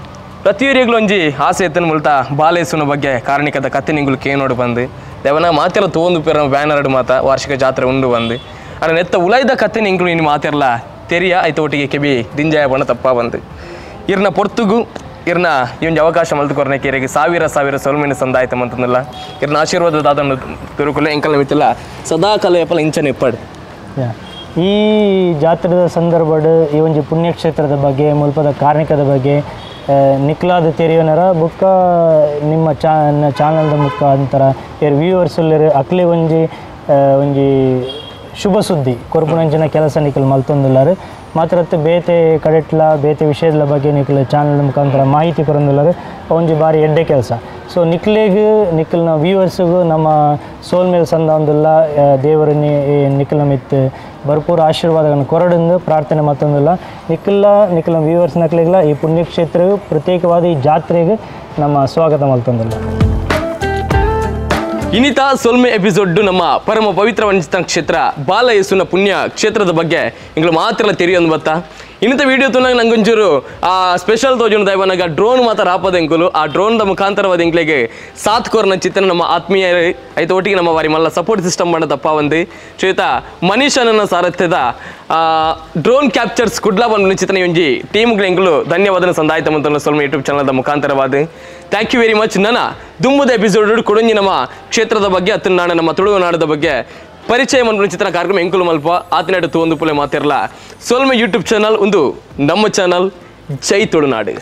ಪ್ರತಿಯೊರಿಗ್ಲೂ ಒಂಜಿ ಆಸೆ ಎತ್ತನ ಮುಲ್ತ ಬಾಲೇಸುನ ಬಗ್ಗೆ ಕಾರಣಿಕದ ಕತೆ ನಿಂಗುಲು ಕೇನೋಡು ಬಂದು ದೇವನ ಮಾತೆಲ್ಲ ತೋಂದು ಪೇರ ಬ್ಯಾನರ್ಡು ಮಾತ ವಾರ್ಷಿಕ ಜಾತ್ರೆ ಉಂಡು ಬಂದು ಅಡ ನೆತ್ತ ಉಲೈದ ಕತೆ ನಿಂಗುಲು ಇನ್ನು ಮಾತೆಲ್ಲ ತೆರಿಯ ಐತ ಒಟ್ಟಿಗೆ ಕೆಬಿ ದಿಂಜಾಯ ಬಣ್ಣ ತಪ್ಪ ಬಂದು ಇರ್ನ ಪೊರ್ತುಗು ಇರ್ನ ಈ ಒಂಜಿ ಅವಕಾಶ ಮಲ್ತುಕೊರ್ನೆ ಕೇರಿಗೆ ಸಾವಿರ ಸಾವಿರ ಸೊಲ್ಮೆನ ಸಂದಾಯ್ತ ಮಂತಂದಿಲ್ಲ. ಇರ್ನ ಆಶೀರ್ವಾದ ದಾದನ್ನು ತಿರುಕುಲ ಎಂಕಲ್ನ ಮಿತ್ತಿಲ್ಲ ಸದಾ ಕಾಲ ಎಪ್ಪಲ ಇಂಚನೆ ಇಪ್ಪಡು. ಈ ಜಾತ್ರೆದ ಸಂದರ್ಭಡ್ ಈ ಒಂಜಿ ಪುಣ್ಯಕ್ಷೇತ್ರದ ಬಗ್ಗೆ ಮುಲ್ಪದ ಕಾರ್ಣಿಕದ ಬಗ್ಗೆ ನಿಕ್ಲಾದ ತೆರಿಯೋನರ ಬುಕ್ಕ ನಿಮ್ಮ ಚಾನಲ್ದ ಮುಖಾಂತರ ಏರ್ ವ್ಯೂವರ್ಸ್ ಉಲ್ಲೆರ್ ಅಕ್ಲೆ ಒಂಜಿ ಒಂಜಿ ಶುಭ ಸುದ್ದಿ ಕೊರ್ಪುನಂಚಿನ ಕೆಲಸ ನಿಕಲ್ ಮಲ್ತೊಂದುಲ್ಲಾರು. ಮಾತ್ರ ಬೇತೆ ಕಡೆಟ್ಲ ಬೇತೆ ವಿಷಯದ ಬಗ್ಗೆ ನಿಕ್ಲ ಚಾನಲ್ ಮುಖಾಂತರ ಮಾಹಿತಿ ಕೊರೊಂದುಲ್ಲಾರು ಒಂಜಿ ಬಾರಿ ಎಡ್ಡೆ ಕೆಲಸ. ಸೊ ನಿಕ್ಲೆಗ್ ನಿಕ್ಲ್ನ ವ್ಯೂವರ್ಸ್ಗೂ ನಮ್ಮ ಸೋಲ್ ಮೇಲ್ ಸಂದ ಒಂದುಲ್ಲ ದೇವರನ್ನೇ ನಿಕ್ಲ ಮಿತ್ ಭರ್ಪೂರ ಆಶೀರ್ವಾದಗಳನ್ನು ಕೊರಡೆಂದು ಪ್ರಾರ್ಥನೆ ಮತ್ತೊಂದಿಲ್ಲ. ನಿಕ್ಲ ನಿಕ್ಲ ವ್ಯೂವರ್ಸ್ ನಕ್ಲೆಗ್ಲ ಈ ಪುಣ್ಯಕ್ಷೇತ್ರವು ಪ್ರತ್ಯೇಕವಾದ ಈ ಜಾತ್ರೆಗೆ ನಮ್ಮ ಸ್ವಾಗತ ಮಲ್ತೊಂದಿಲ್ಲ. ಇನ್ನಿತ ಸೊಲ್ಮೆ ಎಪಿಸೋಡ್ ನಮ್ಮ ಪರಮ ಪವಿತ್ರ ವಂಚಿತ ಕ್ಷೇತ್ರ ಬಾಲಯೇಸುನ ಪುಣ್ಯ ಕ್ಷೇತ್ರದ ಬಗ್ಗೆ ಇಂಗ್ಲು ಮಾತ್ರ ತೆರಿಯೊಂದು ಬತ್ತ. ಇನ್ನಿತ ವಿಡಿಯೋ ತುನಾಗ ನಂಗೊಂಚೂರು ಆ ಸ್ಪೆಷಲ್ ತೋಜುನ ದೈವನಾಗ ಡ್ರೋನ್ ಮಾತ್ರ ರಾಪದ ಎಂಕುಲು ಆ ಡ್ರೋನ್ದ ಮುಖಾಂತರವಾದ ಎಂಕ್ಲೆಗೆ ಸಾತ್ ಕೋರ್ನ ಚಿತ್ರನ ನಮ್ಮ ಆತ್ಮೀಯ ಐತ ಒಟ್ಟಿಗೆ ನಮ್ಮ ವಾರಿ ಮಲ್ಲ ಸಪೋರ್ಟ್ ಸಿಸ್ಟಮ್ ಮಾಡ ತಪ್ಪ ಒಂದು ಶ್ವೇತ ಮನೀಷನನ್ನ ಸಾರಥ್ಯದ ಡ್ರೋನ್ ಕ್ಯಾಪ್ಚರ್ಸ್ ಕುಡ್ಲಾ ಬಂದ ಚಿತ್ರನ ಒಂಜಿ ಟೀಮ್ಗಳು ಎಂಕುಲು ಧನ್ಯವಾದನ ಸಂದಾಯ್ತ ಮಂತನ ಸೊಲ್ಮೆ YouTube ಚಾನಲ್ದ ಮುಖಾಂತರವಾದ. Thank you very much. ನನ್ನ ದುಂಬುದ ಎಪಿಸೋಡ್ ಕೊಡೊಂಜಿ ನಮ್ಮ ಕ್ಷೇತ್ರದ ಬಗ್ಗೆ ಅತ್ತನಾಡ ನಮ್ಮ ತುಳುನಾಡದ ಬಗ್ಗೆ ಪರಿಚಯ ಮನ್ಪುನ ಚಿತ್ರ ಕಾರ್ಯಕ್ರಮ ಎಂಕುಲು ಮಲ್ಪ ಆತನಾಡು ತೂವೊಂದು ಪುಲೆ ಮಾತಿರ್ಲ. ಸೊಲ್ಮೆ ಯೂಟ್ಯೂಬ್ ಚಾನಲ್ ಒಂದು ನಮ್ಮ ಚಾನಲ್. ಜೈ ತುಳುನಾಡು.